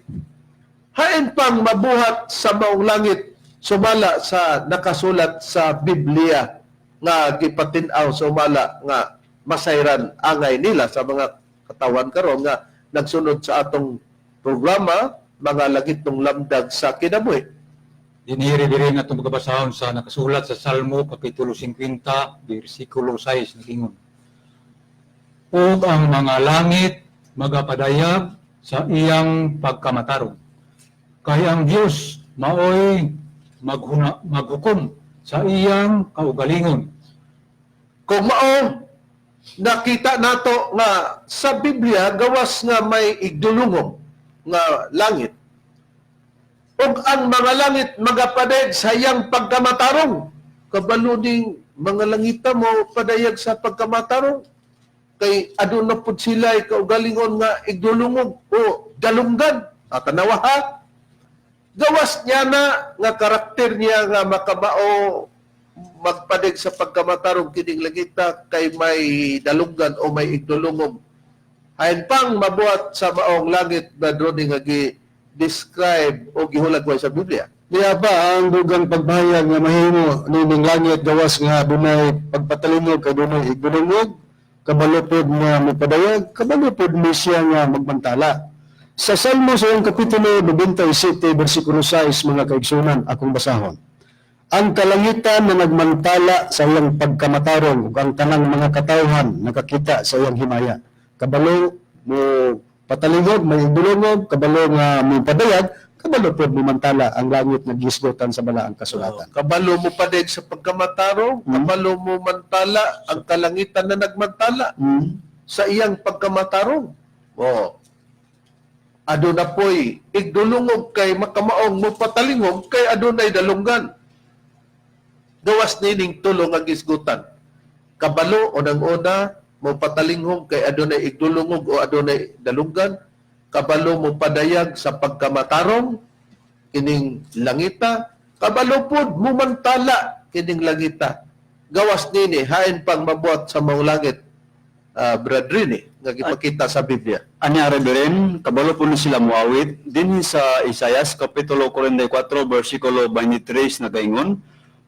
Hain pang mabuhat sa maong langit sumala sa nakasulat sa Biblia nga gipatin-aw sumala nga masayran angay nila sa mga katawan karon nga nagsunod sa atong programa Mga Langitnong Lamdag sa Kinabuhi. Dinhi, Reverend, atong pagkabasahon sa nakasulat sa Salmo Kapitulo 50, versikulo 6, nagingon: "Ug ang mga langit magapadayag sa iyang pagkamatarong. Kay ang Dios maoy maghuna, maghukom sa iyang kaugalingon." Kung mao, nakita nato nga sa Biblia gawas nga may igdulungog nga langit ug ang mga langit magapadayag sa iyang pagkamatarong. Kabalo ning mga langita mo padayag sa pagkamatarong kay aduna pud sila kaugalingon nga igdulungog o dalunggan. Ah, tanawa ha, gawas niya na nga karakter niya nga makamao magpadayag sa pagkamatarong kining langita kay may dalunggan o may igdulungog. Hain pang mabuhat sa maong langit, Brad Ronnie, nga gi-describe o gihulagway sa Biblia. Diya pa ang dugang pagpahayag nga mahimo nining langit gawas nga dunay pagpatalingog kay dunay igdulungog, kabalo pod nga mopadayag, kabalo pod ni siya nga magmantala. Sa Salmo sa iyang kapitulo 97 bersikulo 6, mga kaigsunan, akong basahon. "Ang kalangitan na nagmantala sa iyang pagkamatarong ug ang tanang mga katawhan nakakita sa iyang himaya." Kabalo mo patalingog, may igdulungog, kabalo nga mo padayag, kabalo pod mo mantala ang langit nga gisgutan sa balaang kasulatan. Kabalo mo padayag sa pagkamatarong, kabalo mo mantala ang kalangitan na nagmantala sa iyang pagkamatarong. Oh. Aduna po'y igdulungog kay makamaong mo patalingog kay adunay dalunggan. Gawas nining tulo nga gisgutan. Kabalo o nang una mo patalinghog kay adunay igdulungog o adunay dalunggan. Kabalo mo padayag sa pagkamatarong kining langita. Kabalo pod mo mantala kining langita. Gawas nini hain pang mabuhat sa maong langit, Brad Rini, nga gipakita sa Biblia. Anya, Reverend, kabalo po ni sila muawit dinhi sa Isayas Kapitulo 44 versikulo 23 nagaingon,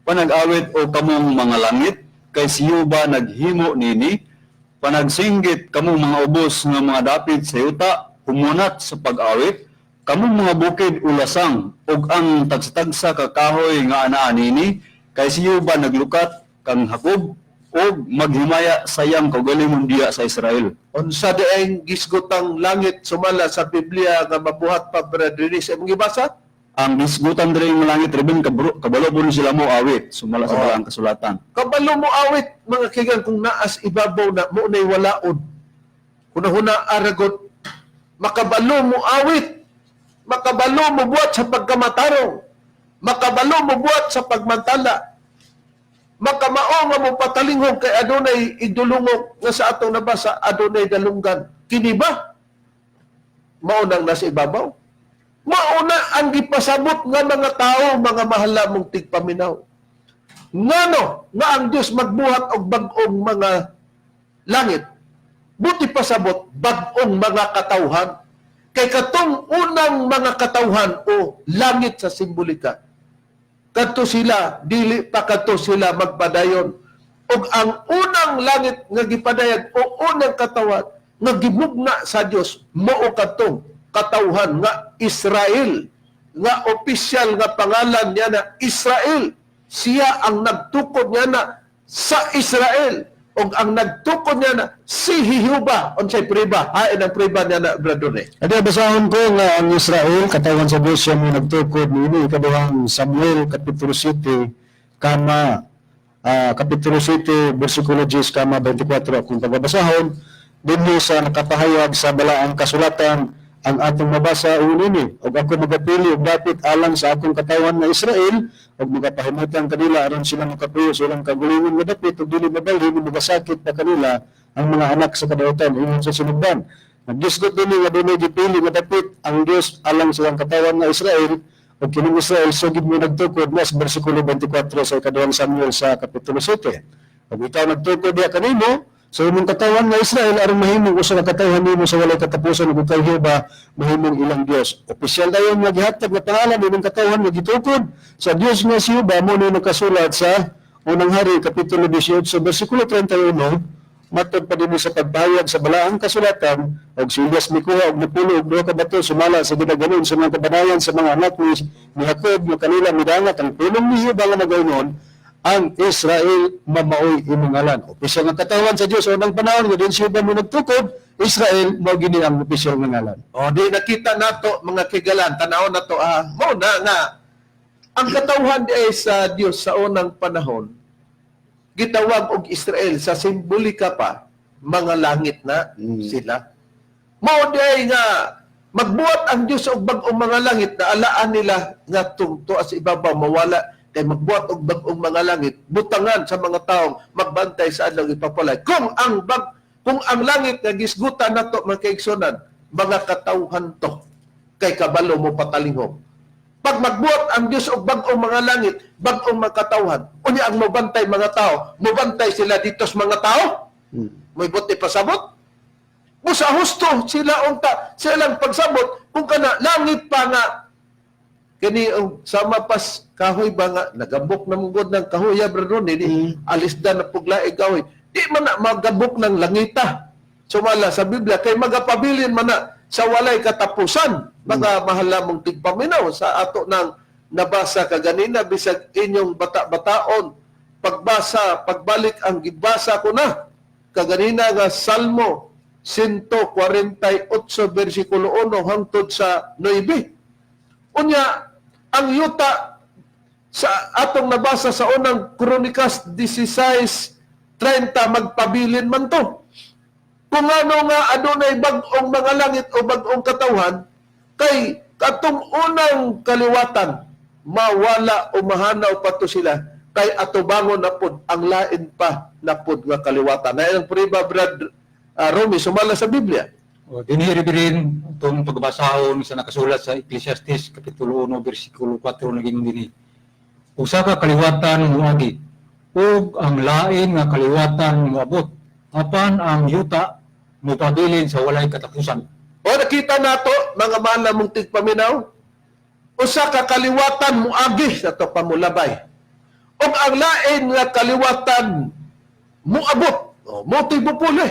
"Panag-awit o kamong mga langit, kay si Jehova naghimo nini. Panagsinggit kamo mga ubos nga mga dapit sa yuta, humunat sa pag-awit, kamo mga bukid ulasang, ug ang tagsa-tagsa ka kahoy nga anaa nini, kay si Jehova naglukat kang Jacob ug maghimaya sa iyang kaugalingon diya sa Israel. Unsa di ang gisgutang langit sumala sa Biblia nga mabuhat pa, Brad Dennis? Imong gibasa? Ang gisgutan diri nga langit, Reben, kabalo po sila mo awit sumala sa balaang kasulatan. Kabalo mo awit, mga kigan, kung naas ibabaw na mo na'y walaod. Hunahuna aragot, makabalo mo awit, makabalo mo buhat sa pagkamatarong, makabalo mo buhat sa pagmantala, makamao nga mo patalinghog kay adunay idulungok nga sa atong nabasa adunay dalunggan. Kini ba? Mao nang nasa ibabaw. Mao na ang gipasabot nga mga tao, mga mahala mong tigpaminaw. Ngano nga ang Dios magbuhat og bag-ong mga langit? Buti pasabot bag-ong mga katawhan. Kay katong unang mga katawhan o langit sa simbolika, kadto sila dili pa kadto sila magpadayon. Og ang unang langit nga gipadayag o unang katawan nga gimugna sa Dios mao kadtong katawhan nga Israel, nga opisyal nga pangalan niya na Israel. Siya ang nagtukod niya na sa Israel, og ang nagtukod niya na si Jehova. Unsay priba? Hain ang priba niya na, Brother Rene? Adi, basahon ko nga ang Israel, katawan sa Diyos, siya mo nagtukod niini, ikaduhang Samuel, Kapitulo 7, kama, Kapitulo 7, versikulo 10, kama 24. Kung pagbabasahon, dinhi sa nakapahayag sa balaang kasulatan, ang atong mabasa ini, og ako magapili og dapit alang sa akong katawan nga Israel, og magapahimutan kanila aron sila makapuyo sa ilang kaugalingon nga dapit, ug dili mabalhin o magasakit pa kanila ang mga anak sa kadautan ingon sa sinugdan. Nagdisgot dinhi nga dunay gipili nga dapit ang Dios alang sa iyang katawan nga Israel, ug kining Israel sugid mo nagtukod na sa bersikulo 24 sa ikaduhang Samuel sa kapitulo 7. Ug ikaw nagtukod diha kanimo sa imong katawan nga Israel aron mahimong usa ka katawhan nimo sa walay katapusan ug ikaw Jehova mahimong ilang Dios. Opisyal dayon nga gihatag nga pangalan imong katawhan nga gitukod sa Dios nga si Jehova mo ni nakasulat sa Unang Hari kapitulo 18 bersikulo 31, matod pa dinhi sa pagpahayag sa balaang kasulatan, og si Elias mikuha og nipulo og duha ka bato sumala sa gidaganon sa mga kabanayan sa mga anak ni Jacob nga kanila midangat ang pulong ni Jehova nga nagainon ang Israel mamaoy imong ngalan. Opisyal nga katawan sa Dios unang panahon nga din siya mo nagtukod, Israel mao gini ang opisyal nga ngalan. O di nakita nato, mga kigalan, tanaw nato ah, mo na nga ang katawhan di ay sa Dios sa unang panahon gitawag og Israel sa simbolika pa mga langit na sila. Mao di ay nga magbuhat ang Dios og bag-ong mga langit na alaan nila nga tungto sa ibabaw mawala kay magbuhat og bag-ong mga langit butangan sa mga taong magbantay sa adlaw ipapalay. Kung ang langit nga gisgutan nato, mga kaigsunan, mga katawhan to kay kabalo mo patalingog. Pag magbuhat ang Dios og bag-ong mga langit, bag-ong mga katawhan, unya ang mobantay mga tao, mobantay sila dito sa mga tao? May buti pasabot? Busa husto sila unta silang pagsabot kung kana langit pa nga kini og sama pas kahoy ba nga nagabok na mong ng kahoy ya, bro, ni alis da na puglaig kahoy, di man na magabok ng langita sumala sa Biblia kay magapabilin man na sa walay katapusan, mga mahal lamang tigpaminaw, sa ato nang nabasa kaganina. Bisag inyong bata-bataon pagbasa, pagbalik ang gibasa ko na kaganina nga Salmo 148 versikulo 1 hangtod sa 9. Unya, ang yuta sa atong nabasa sa Unang Kronikas 16:30 magpabilin man to. Kung ano nga adunay bag-ong mga langit o bag-ong katawhan, kay katong unang kaliwatan mawala o mahanaw pa to sila kay atubangon na pod ang lain pa na pod nga kaliwatan. Na ang priba, Brad Romy, sumala sa Biblia. O, dinhi rin itong pagbasahon sa nakasulat sa Ecclesiastes Kapitulo 1 versikulo 4 naging dinhi. Usa ka kaliwatan moagi ug ang lain nga kaliwatan moabot, apan ang yuta mopabilin sa walay katapusan. O nakita nato, mga mahal na mong tigpaminaw, usa ka kaliwatan muagi sa to pamulabay. Ug ang lain nga kaliwatan Muabot, oh, mo puli.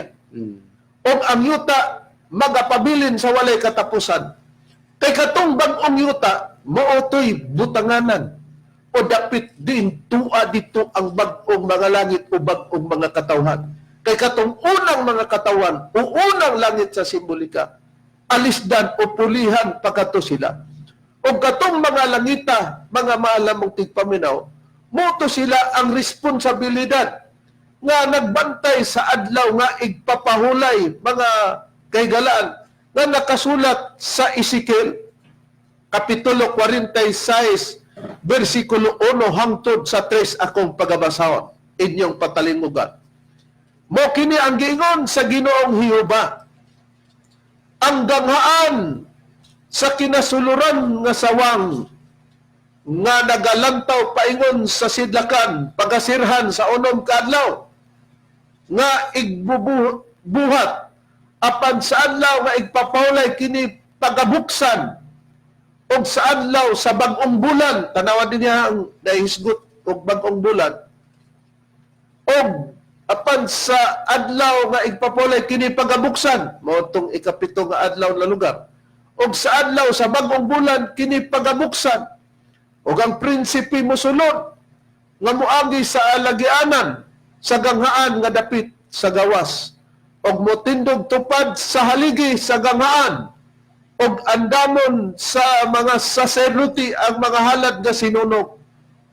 Og ang yuta magapabilin sa walay katapusan. Kay katong bag-ong yuta, mao to'y butanganan o dapit din tua dito ang bag-ong mga langit o bag-ong mga katawhan. Kay katong unang mga katawan o unang langit sa simbolika, alisdan o pulihan pa kato sila. O katong mga langita, mga maalamong tigpaminaw, moto sila ang responsibilidad nga nagbantay sa adlaw nga igpapahulay, mga kaigalaan, nga nakasulat sa Ezekiel Kapitulo 46 versikulo 1 hangtod sa 3, akong pagabasahon inyong patalingugan. Mo kini ang giingon sa Ginoong Jehova: Ang ganghaan sa kinasuluran nga sawang nga nagalantaw paingon sa sidlakan pagasirhan sa unom ka adlaw nga igbubuhat, apan sa adlaw nga igpapahulay kini pagabuksan, og sa adlaw sa bag-ong bulan. Tanawa din niya ang nahisgot og bag-ong bulan. Og apan sa adlaw nga igpapahulay kini pagabuksan, mao tong ikapito nga adlaw na lugar, og sa adlaw sa bag-ong bulan kini pagabuksan, og ang prinsipe mosulod nga moagi sa alagianan sa ganghaan nga dapit sa gawas og motindog tupad sa haligi sa ganghaan, og andamon sa mga saserdote ang mga halad nga sinunog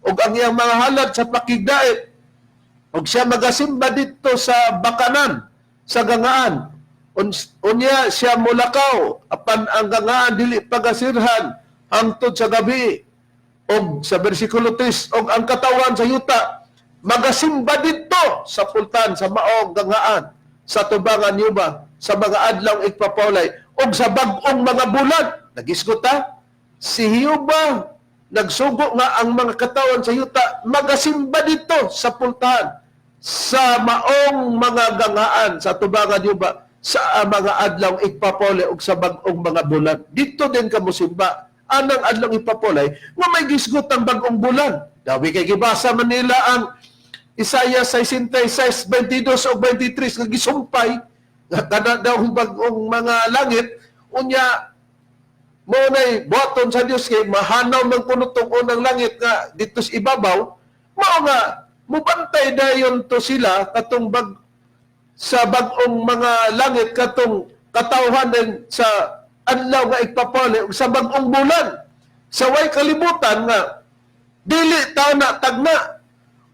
og ang iyang mga halad sa pakigdait, og siya magasimba didto sa bakanan sa ganghaan. Unya siya mulakaw, apan ang ganghaan dili pagasirhan hangtod sa gabi. Og sa bersikulo 3, og ang katawan sa yuta magasimba didto sa pultan sa maong ganghaan sa tubangan yuba sa mga adlaw igpapawlay og sa bag-ong mga bulan. Nagisgot ta si Jehova, nagsugo nga ang mga katawan sa yuta magasimba didto sa pultahan sa maong mga ganghaan sa tubangan yuba sa mga adlaw igpapawlay og sa bag-ong mga bulan. Dito din ka mosimba anang adlaw ipapolay nga may gisgot ang bag-ong bulan. Dawi kay gibasa man nila ang Isaiah 66:22 o 23 nga gisumpay nga kada daw ang bag-ong mga langit. Unya mo nay buhaton sa Dios kay mahanaw man kuno tong unang langit nga dito sa ibabaw, mao nga mubantay dayon to sila katong bag sa bag-ong mga langit, katong katawhan din sa adlaw nga igpapali ug sa bag-ong bulan sa way kalibutan nga dili ta na tagna.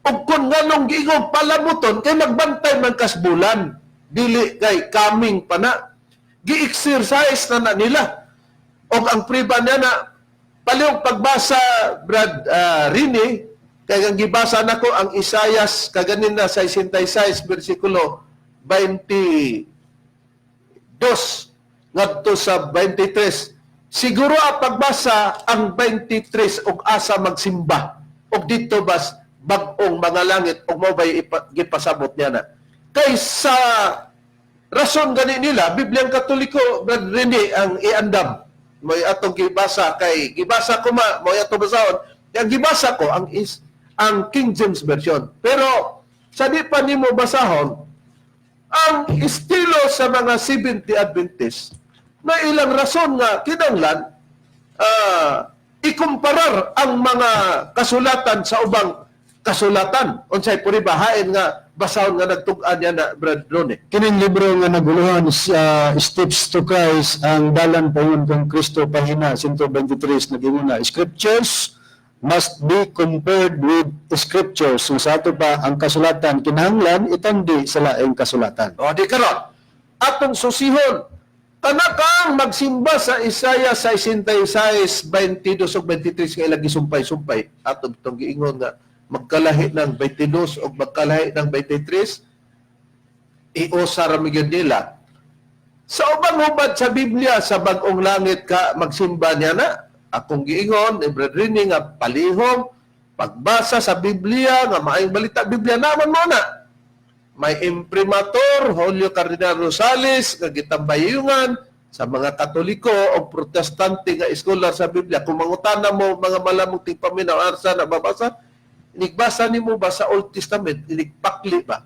Ug kun nganong giingong palamuton kay magbantay man kas bulan, dili kay coming pa na, gi-exercise na na nila. Og ang priba niya na palihog pagbasa, Brad Rini, kay ang gibasa nako ang Isayas kaganin na 66 bersikulo 22 ngadto sa 23. Siguro ang pagbasa ang 23 og asa magsimba og dito bas bag-ong mga langit og mao bay gipasabot niya na kay sa rason gani nila Bibliang Katoliko, Brad Rene, ang iandam mo atong gibasa, kay gibasa ko ma mo atong basahon. Ang gibasa ko ang is ang King James Version, pero sa di pa nimo basahon ang estilo sa mga 70 Adventists na ilang rason nga kinanglan ikumparar ang mga kasulatan sa ubang kasulatan, unsay puri bahain nga basahon nga nagtug-an niya na, Brad Ronnie? Kining libro nga naguluhan sa Steps to Christ, ang dalan paingon kang Kristo, pahina 123, nagingon na scriptures must be compared with scriptures. So sa ato pa, ang kasulatan kinahanglan itandi sa laing kasulatan. O di karon atong susihon kana kang magsimba sa Isaiah 66:22 ug 23 nga ilang gisumpay-sumpay, atong tong giingon nga magkalahi ng 22 ug magkalahi ng 23, iusa ra mi gyud nila sa ubang hubad sa Biblia. Sa bag-ong langit ka magsimba niya na, akong giingon, Brad Rini, nga palihog pagbasa sa Biblia nga Maayong Balita Biblia naman mo na may imprimatur Julio Cardinal Rosales nga gitambayungan sa mga Katoliko o Protestante nga scholar sa Biblia. Kung mangutana mo, mga malamong tigpaminaw, arsa na babasa, inigbasa nimo ba sa Old Testament, inigpakli ba?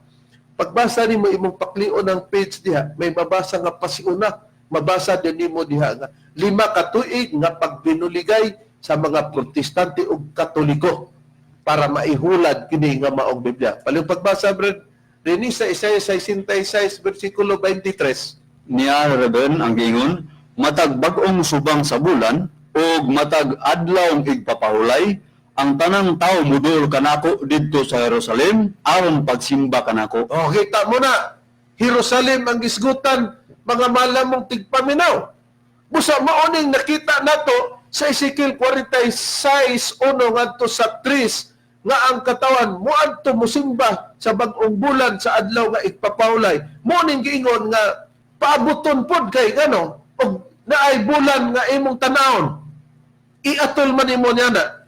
Pagbasa nimo, imong paklion ang page diha, may mabasa nga pasiuna, mabasa din nimo diha nga 5 ka tuig nga pagbinuligay sa mga Protestante ug Katoliko para maihulad kini nga maong Biblia. Palihog pagbasa, Brad Rene, sa Isaiah 66 versikulo 23. Niya, Reverend, ang giingon, matag bag-ong subang sa bulan ug matag adlaw igpapahulay, ang tanang tao mudol kanako didto sa Jerusalem aron pagsimba kanako. O, kita mo na, Jerusalem ang gisgutan, mga malamong tigpaminaw. Busa maoning nakita nato sa Ezekiel 46:1 ngadto sa 3 nga ang katawan moadto mosimba sa bag-ong bulan sa adlaw nga igpapawlay. Mo ning giingon nga paabuton pod kay ngano og naay bulan nga imong tanawon, iatol man nimo niya na.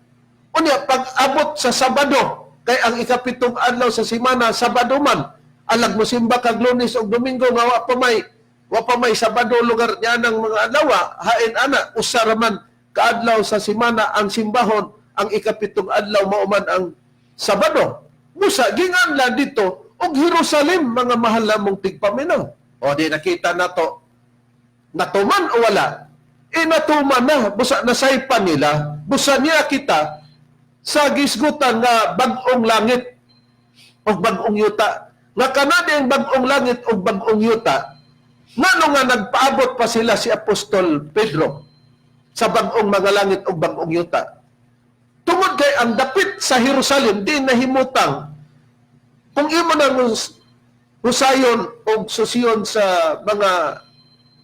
Unya, pag abot sa Sabado, kay ang ikapitong adlaw sa semana, Sabado man, alag mo simba kag Lunes o Domingo nga wa pa may Sabado lugar niya ng mga adlaw, hain ana, usa ra man kaadlaw sa semana ang simbahon, ang ikapitong adlaw mao man ang Sabado. Busa ginganlan dito og Jerusalem, mga mahal namong tigpaminaw. O di nakita nato, natuman o wala? E natuman na, busa nasaypan nila, busa niya kita sa gisgutan nga bag-ong langit o bag-ong yuta. Nga kanadi ang bag-ong langit o bag-ong yuta, ngano nga nagpaabot pa sila si Apostol Pedro sa bag-ong mga langit o bag-ong yuta? Tungod kay ang dapit sa Jerusalem di nahimutang kung imo nang husayon o susiyon sa mga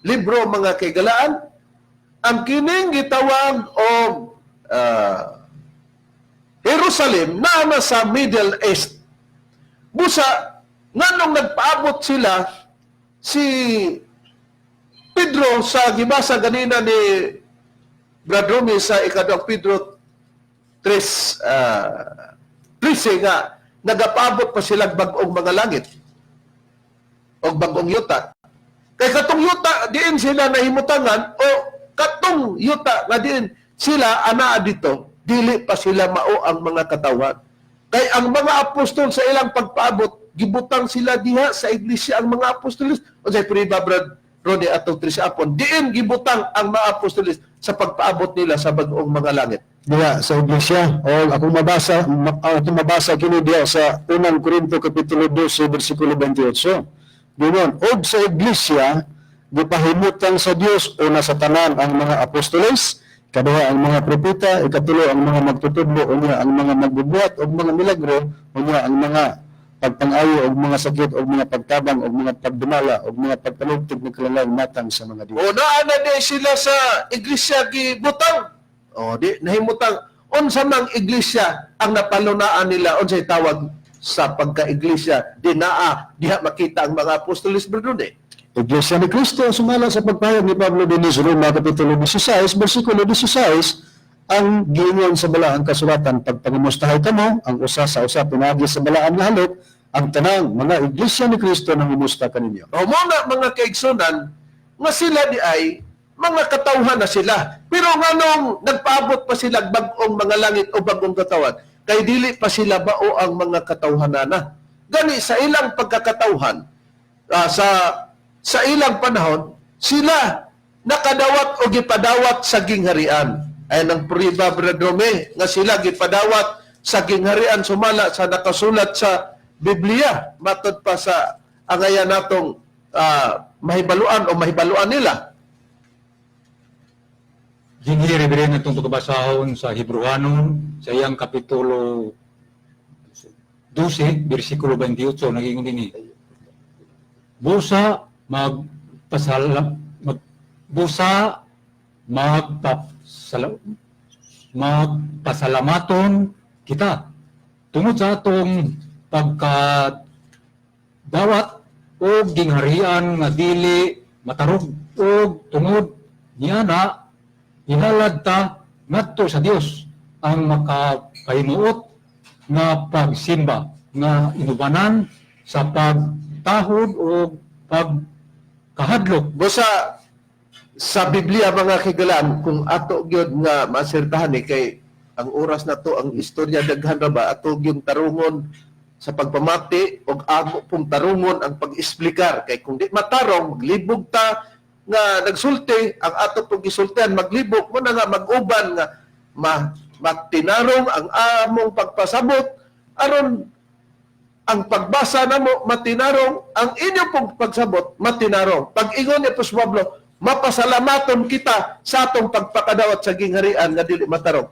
libro, mga kaigalaan, ang kining gitawag og Jerusalem naa na sa Middle East. Busa nganong nagpaabot sila si Pedro sa gibasa ganina ni Brad Romy sa ikaduhang Pedro 3 13 nga nagapaabot pa sila bag-ong mga langit o bag-ong yuta? Kay katong yuta diin sila nahimutangan o katong yuta nga diin sila anaa dito, dili pa sila mao ang mga katawhan. Kay ang mga apostol sa ilang pagpaabot, gibutang sila diha sa iglesia ang mga apostoles. Unsay priba, Brad Ronnie, atong tres apon? Diin gibutang ang mga apostoles sa pagpaabot nila sa bag-ong mga langit? Diha sa iglesia o akong mabasa kini diha sa Unang Korinto kapitulo 12 bersikulo 28. Giingon, og sa iglesia gipahimutang sa Dios una sa tanan ang mga apostoles, kaduha ang mga propeta, ikatulo ang mga magtutudlo, unya ang mga magbubuhat og mga milagro, unya ang mga pagpangayo og mga sakit og mga pagtabang og mga pagdumala og mga pagpanugtog ng kalalang matang sa mga Dios. O naa na di sila sa iglesia gibutang. O di nahimutang unsa mang iglesia ang napalunaan nila, unsay tawag sa pagka-iglesia di naa diha makita ang mga apostoles, Brother? Iglesia ni Cristo sumala sa pagpahayag ni Pablo dinhi sa Roma kapitulo 16 bersikulo 16. Ang giingon sa balaang kasulatan, "Pagpangamustahay kamo ang usa sa usa pinaagi sa balaan nga halok. Ang tanang mga iglesia ni Cristo nangumusta kaninyo." O mo na, mga kaigsunan, nga sila di ay mga katawhan na sila. Pero nganong nagpaabot pa sila bag-ong mga langit o bag-ong katawan? Kay dili pa sila bao ang mga katawhanana. Gani sa ilang pagkakatawhan, sa ilang panahon, sila nakadawat o gipadawat sa gingharian. Ay ang priba, Bradome, nga sila gipadawat sa gingharian sumala sa nakasulat sa Biblia. Matod pa sa angayan natong mahibaluan o mahibaluan nila. Dinhi, Reverend, atong pagkabasahon sa Hebrewanon sa iyang kapitulo 12, bersikulo 28, nagingon dinhi. Busa magpasalamaton kita tungod sa atong pagkadawat og gingharian nga dili matarog, og tungod niya na ihalad ta ngadto sa Dios ang makapahimuot nga pagsimba nga inubanan sa pagtahod o pagkahadlok. Busa sa Biblia, mga kigalan, kung ato gyud nga masertahan ni kay ang oras na to, ang istorya daghan ra ba, ato gyud tarungon. Sa pagpamati og amo pong tarungon ang pag-esplikar kay kung di matarong, maglibog ta nga nagsulti. Ang ato pong gisultihan maglibog mo na nga mag-uban nga matinarong ang among pagpasabot aron ang pagbasa namo matinarong, ang inyo pong pagsabot matinarong. Pag-ingon ni Apostol Pablo, mapasalamaton kita sa atong pagpakadawat sa gingharian nga dili matarong.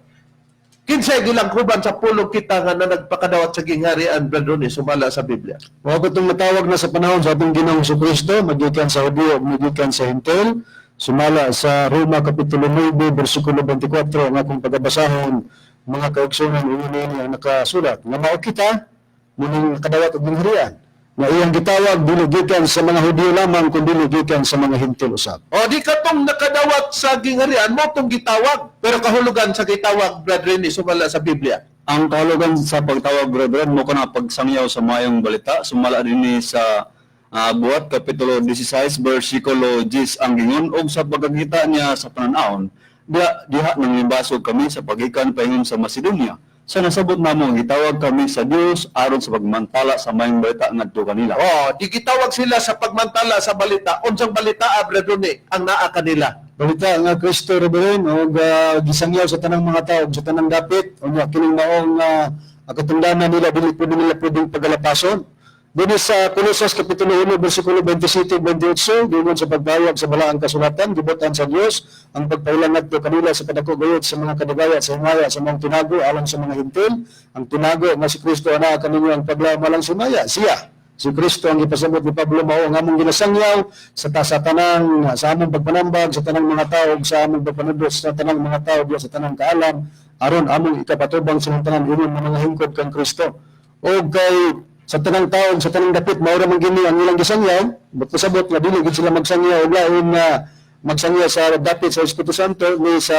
Kinsay gilangkuban sa pulong kita nga na nagpakadawat sa gingharian, Brother Ronnie, sumala sa Biblia? Mao itong natawag na sa panahon sa atong Ginoong Kristo, magikan sa Hudiyo ug magikan sa Hentil, sumala sa Roma Kapitulo 9, bersikulo 24, ang akong pagabasahon, mga kaigsunan, ingon niini ang nakasulat, nga mao kita, muning nakadawat og gingharian, nga iyang gitawag dili gikan sa mga Hudiyo lamang, kundi gikan sa mga Hentil usab. O di katong nakadawat sa gingharian mo tong gitawag, pero kahulugan sa gitawag, Brother Ronnie, sumala sa Biblia? Ang kahulugan sa pagtawag, Reverend, mo kana pagsangyaw sa mayong balita, sumala dinhi sa Buhat Kapitulo 16 bersikulo 10 ang gingon, og sa pagkakita niya sa panan-awon, diha diha nangimbasog kami sa pagikan paingon sa Macedonia. Sa nasabot namo, gitawag kami sa Dios aron sa pagmantala sa mayong balita ngadto kanila. O di gitawag sila sa pagmantala sa balita. Unsang balita, Brother Ronnie, ang naa kanila? Balita nga Kristo, Reverend, og gisangyaw sa tanang mga tao ug sa tanang dapit. Unya kining maong katungdanan nila dili pud nila pwedeng pagalapason. Dinhi sa Kolosas Kapitulo 1 bersikulo 27 28, giingon sa pagpahayag sa balaang kasulatan, gibutan sa Dios ang pagpailan ngadto kanila sa kadako gayud sa mga kadagaya sa himaya sa mga tinago alang sa mga Hentil. Ang tinago nga si Kristo anaa kaninyo ang paglaom alang sa himaya. Siya, si Kristo, ang ipasabot ni Pablo, mao ang among ginasangyaw sa tanang sa among pagpanambag sa tanang mga tao ug sa among pagpanudlo sa tanang mga tao diya sa tanang kaalam aron among ikapatubang sa tanan ingon nga mga hingkod kang Kristo. O kay sa tanang tao sa tanang dapit mao ra man gini ang ilang gisangyaw, but pasabot nga dili gid sila magsangyaw og lain nga magsangyaw sa dapit sa Espiritu Santo ni sa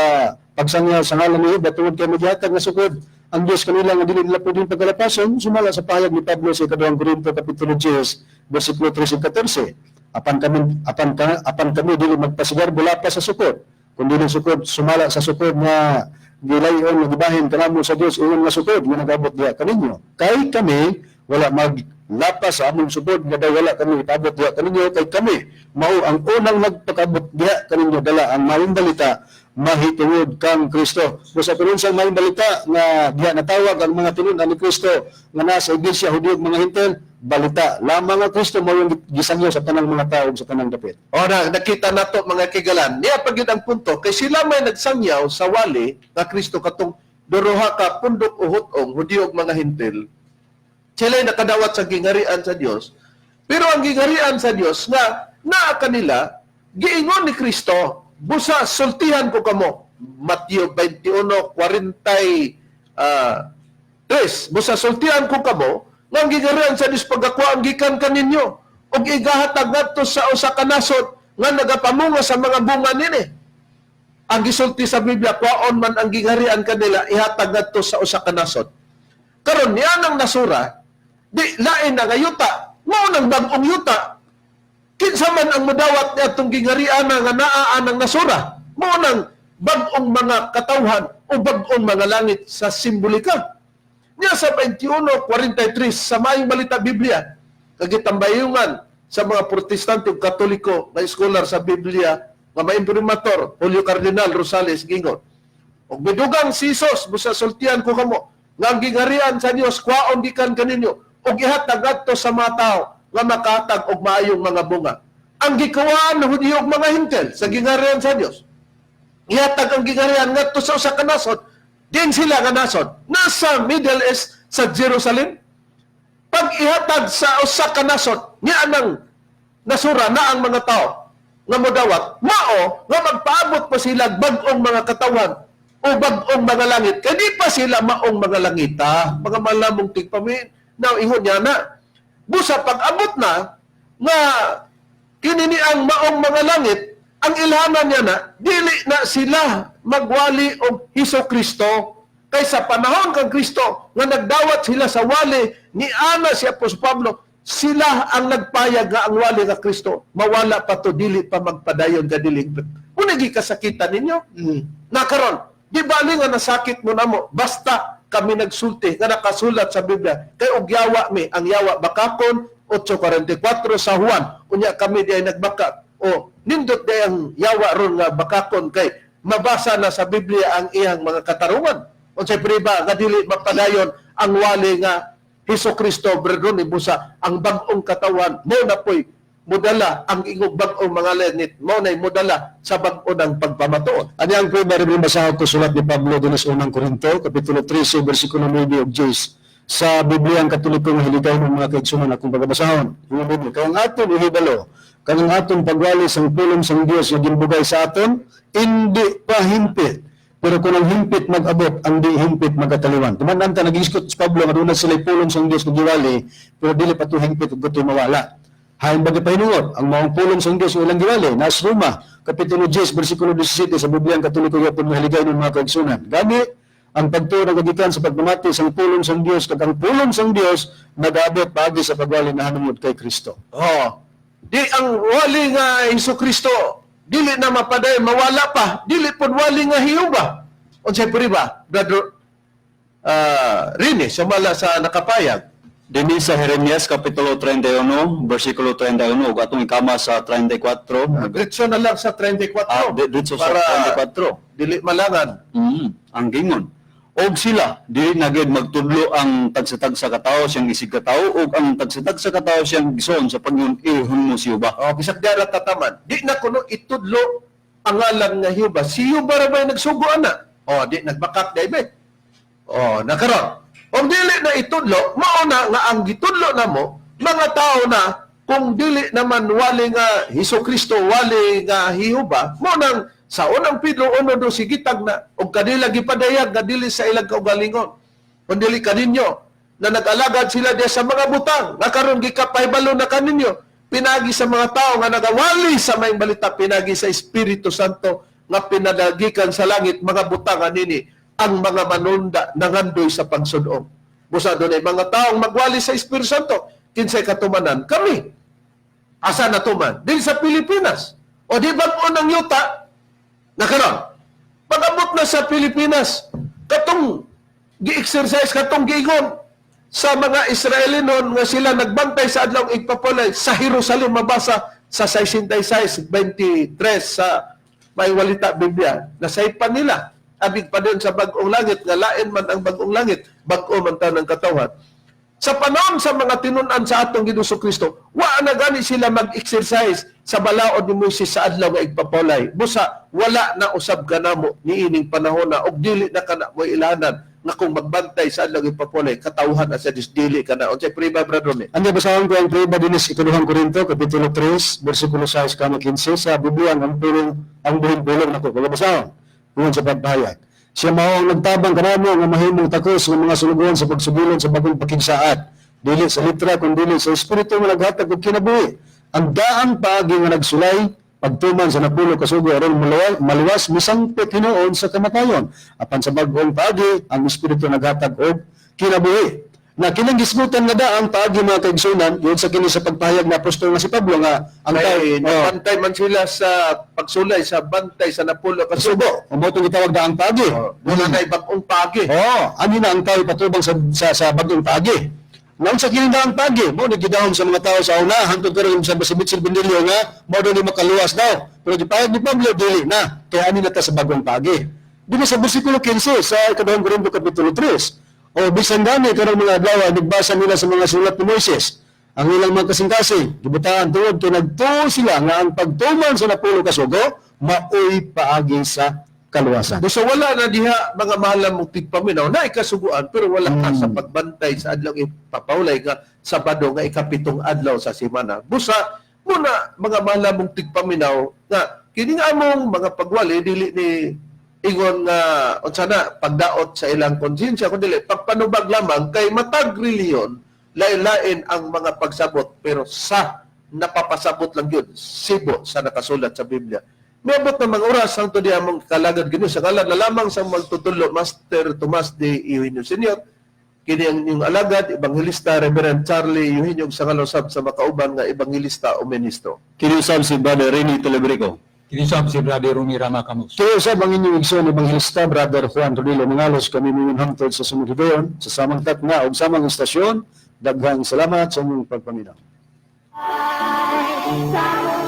pagsangyaw sa ngalan ni Iba, tungod kay magihatag nga sukod ang Dios kanila nga dili nila pwedeng pagkalapason, sumala sa pahayag ni Pablo sa ikaduhang Korinto Kapitulo 10 bersikulo 13 ug 14, apan kami dili magpasigarbo lapas sa sukod, kundi ang sukod sumala sa sukod nga gilayon nga gibahin kanamo sa Dios, ingon nga sukod nga nagabot diha kaninyo. Kay kami wala maglapas sa among sukod nga daw wala kami ipabot diha kaninyo, kay kami mao ang unang nagpakabot diha kaninyo dala ang maayong balita mahitungod kang Kristo. Busa kun sa maayong balita nga diha natawag ang mga tinun-an ni Kristo nga nasa iglesia, Hudiyo ug mga Hentil, balita lamang nga Kristo mao yung gisangyaw sa tanang mga tao ug sa tanang dapit. O na, nakita nato, mga kigalan. Niya pag yun ang punto, kay sila may nagsangyaw sa wali nga Kristo katong duruha ka pundok o hutong, Hudiyo ug mga Hentil. Sila'y nakadawat sa gingharian sa Dios. Pero ang gingharian sa Dios nga naa kanila, giingon ni Kristo, "Busa sultihan ko kamo." Mateo 21:43. "Busa sultihan ko kamo nga ang gingharian sa Dios pagakuhaan gikan kaninyo ug igahatag ngadto sa usa ka nasod nga nagapamunga sa mga bunga nini." Ang gisulti sa Biblia, kwaon man ang gingharian kanila, ihatag ngadto sa usa ka nasod. Karon niya nang nasura, di lain na nga yuta, mao nang bag-ong yuta. Kinsa man ang modawat niya atong gingharian nga naa ang nasura, mao nang bag-ong mga katawhan o bag-ong mga langit sa simbolika. Niya sa 21:43 sa Maayong Balita Biblia, kagitambayungan sa mga Protestante ug Katoliko nga scholar sa Biblia nga maimprimator Julio Cardinal Rosales, gingon, "Og midugang si Jesus, busa sultian ko kamo nga ang gingharian sa Dios kwaon gikan kaninyo ug ihatag ngadto sa mga tao nga makahatag og maayong mga bunga." Ang gikuhaan ng Hudiyo ug mga Hentil sa gingharian sa Dios, ihatag ang gingharian ngadto sa usa ka nasod. Din sila nga nasod nasa Middle East, sa Jerusalem. Pag ihatag sa usa ka nasod, niya anang nasura na ang mga tao nga modawat, mao nga magpaabot pa sila bag-ong mga katawan o bag-ong mga langit kay di pa sila maong mga langita, mga malamong tigpamin. Now ingon niya na, busa pag-abot na nga kini ni ang maong mga langit, ang ilhanan niya na dili na sila magwali og Hesus Kristo, kay sa panahon kang Kristo nga nagdawat sila sa wali ni ana si Apostol Pablo, sila ang nagpayag nga ang wali nga Kristo mawala pa to, dili pa magpadayon ka dili. Muna kasakitan ninyo. Nakaron, di bali nga nasakit mo namo, basta kami nagsulti nga nakasulat sa Biblia. Kay og yawa mi, ang yawa bakakon 8:44 sa Juan. Unya kami di ay nagbaka o nindot di ang yawa ron nga bakakon kay mabasa na sa Biblia ang iyang mga katarungan. Unsay priba nga dili mapadayon ang wali nga Hesus Kristo, brethren, busa ang bag-ong katawan mo na po'y modala ang ingog bag-ong mga langit mo na'y modala sa bag-o ng pagpamatuod. Ani ang prueba rin basahon ko sulat ni Pablo dinhi sa unang Korinto, Kapitulo 13, versikulo 9 ug 10. Sa Biblia ang Katoliko nga hiligay ng mga kaigsunan akong pagabasahon. Ingon dinhi, kay ang aton ihibalo, kang ang aton pagwali sang pulong sang Dios nga ginbugay sa aton, hindi pa himpit. Pero kung ang himpit mag-abot, ang di himpit magataliwan. Tumanan ta nag-iskot si Pablo nga doon sila pulong sang Dios nga giwali, pero dili pa to himpit ug gusto mawala. Hain bagay pahinungod, ang maong pulong sa Diyos ng ilang giwali, nas Roma, Kapitulo 10, versikulo 17, sa Biblia ang Katoliko yapon mahiligay ng mga kaigsunan. Gani, ang pagtuo nagagikan sa pagmamati sa pulong sa Diyos, kag ang pulong sa Diyos nag-abot paagi sa pagwali na hanungod kay Kristo. Oh. Di ang wali nga Hesus Kristo dili na mapaday mawala pa, dili pod wali nga hiyuba. Unsay priba, brother Rini, sumala sa nakapayag. Dinhi sa Jeremias Kapitulo 31 versikulo 31 ug atong ikama sa 34. Diretso na lang sa 34. Diretso sa para 34. dili malangan. Ang gingon. Og sila dili na gyud magtudlo ang tagsa-tagsa ka tawo siyang isig ka tawo ug ang tagsa-tagsa ka tawo siyang gison sa pagyon ilhon mo si Uba. Oh, bisag dara tataman. Di na kuno itudlo ang ngalan nga Hiuba. Si Hiuba ra ba nagsugo ana? Oh, di nagbakak dai be. Oh, nakaron. Kung dili na itudlo, mao na nga ang gitudlo namo mga tao na kung dili naman wali nga Hesus Kristo wali nga Hiuba, mao nang sa unang Pedro 1:2 gitag na og kanila gipadayag nga dili sa ilang kaugalingon. Kung dili kaninyo na nag-alagad sila diya sa mga butang nga karon gikapahibalo na kaninyo pinagi sa mga tao nga nagawali sa maayong balita pinagi sa Espiritu Santo nga pinadagikan sa langit mga butang anini ang mga manunda nangandoy sa pagsudong. Busa dunay mga taong magwali sa Espiritu Santo kinsay katumanan kami. Asa natuman? Din sa Pilipinas. O di bag-o ng yuta na karon. Pag-abot na sa Pilipinas, katong gi-exercise, katong giingon sa mga Israelinon nga sila nagbantay sa adlaw igpapulay sa Jerusalem mabasa sa 66:23 sa may walita Biblia nasaypan nila abig pa din sa bag-ong langit nga lain man ang bag-ong langit bag-o man tanang katawhan. Sa panahon sa mga tinun-an sa atong Ginoong Kristo, wa na gani sila mag-exercise sa balaod ni Moises sa adlaw nga igpapulay. Busa wala na usab kanamo niining panahon na og dili na kana mo ilanan nga kung magbantay sa adlaw igpapulay katawhan na sa Dios dili kana. Unsay priba, brother ni? Anya basahon ko ang prueba dinhi sa ikaduhang Korinto, Kapitulo 3, versikulo 6 kama 15, sa Biblia ang pulong ang buhing pulong nako pagabasahon ingon sa pagpahayag. Siya mao ang nagtabang kanamo nga mahimong takos ng mga sulugoon sa pagsugilon sa bagong pakigsaad. Dili sa litra kun dili sa espiritu nga naghatag og kinabuhi. Ang daang paagi nga nagsulay pagtuman sa napulo ka sugo aron maluwas misangpit hinuon sa kamatayon. Apan sa bag-ong paagi ang espiritu naghatag og kinabuhi. Na kinang gisgutan nga daang paagi mga kaigsunan, yun sa kini sa pagpahayag na apostol nga si Pablo nga ang tao, Kay oh, nabantay man sila sa pagsulay sa bantay sa napulo ka sugo. sugo, mo itong gitawag daang paagi. Oh, wala na bag-ong pagi. Oo, ano na ang tao ipatubang sa bagong pagi. Ngayon sa kini daang pagi, mo nagidahom sa mga tao sa una, hangtod karon sa si Mitchell Bendilio nga mo daw ni makaluwas daw. Pero gipayag ni Pablo dili na, kaya ani na ta sa bagong pagi. Dili sa bersikulo 15 sa ikaduhang Korinto kapitulo 3. O bisan gani karong mga adlaw nagbasa nila sa mga sulat ni Moises. Ang ilang mga kasing-kasing, gibutaan tungod kay nagtuo sila nga ang pagtuman sa napulo ka sugo maoy paagi sa kaluwasan. Busa wala na diha mga mahal mong tigpaminaw na ikasuguan pero wala ka sa pagbantay sa adlaw ipapawlay nga Sabado nga ikapitong adlaw sa semana. Busa muna mga mahal mong tigpaminaw nga kini nga among mga pagwali dili ni ingon nga unsa na pagdaot sa ilang konsensya kundi pagpanubag lamang kay matag relihiyon lain-lain ang mga pagsabot pero sa napapasabot lang yun sibo sa nakasulat sa Biblia. Miabot na mga oras ang tudi among kalagad Ginoo sa ngalan na lamang sa magtutudlo Master Tomas de Eugenio Senior kini ang inyong alagad Ebanghilista Reverend Charlie Eugenio sa ngalan usab sa makauban nga ebanghilista o ministro. Kini usab si Brother Rene Telebrico. Kini sab si Brother Rumi Rama Camus. Kaya usab ang inyong igsoon Ebanghelista Brother Juan Rodilo Mangalos, kami moingon hangtod sa sunod higayon sa samang takna ug samang istasyon. Daghang salamat sa inyong pagpaminaw. Sa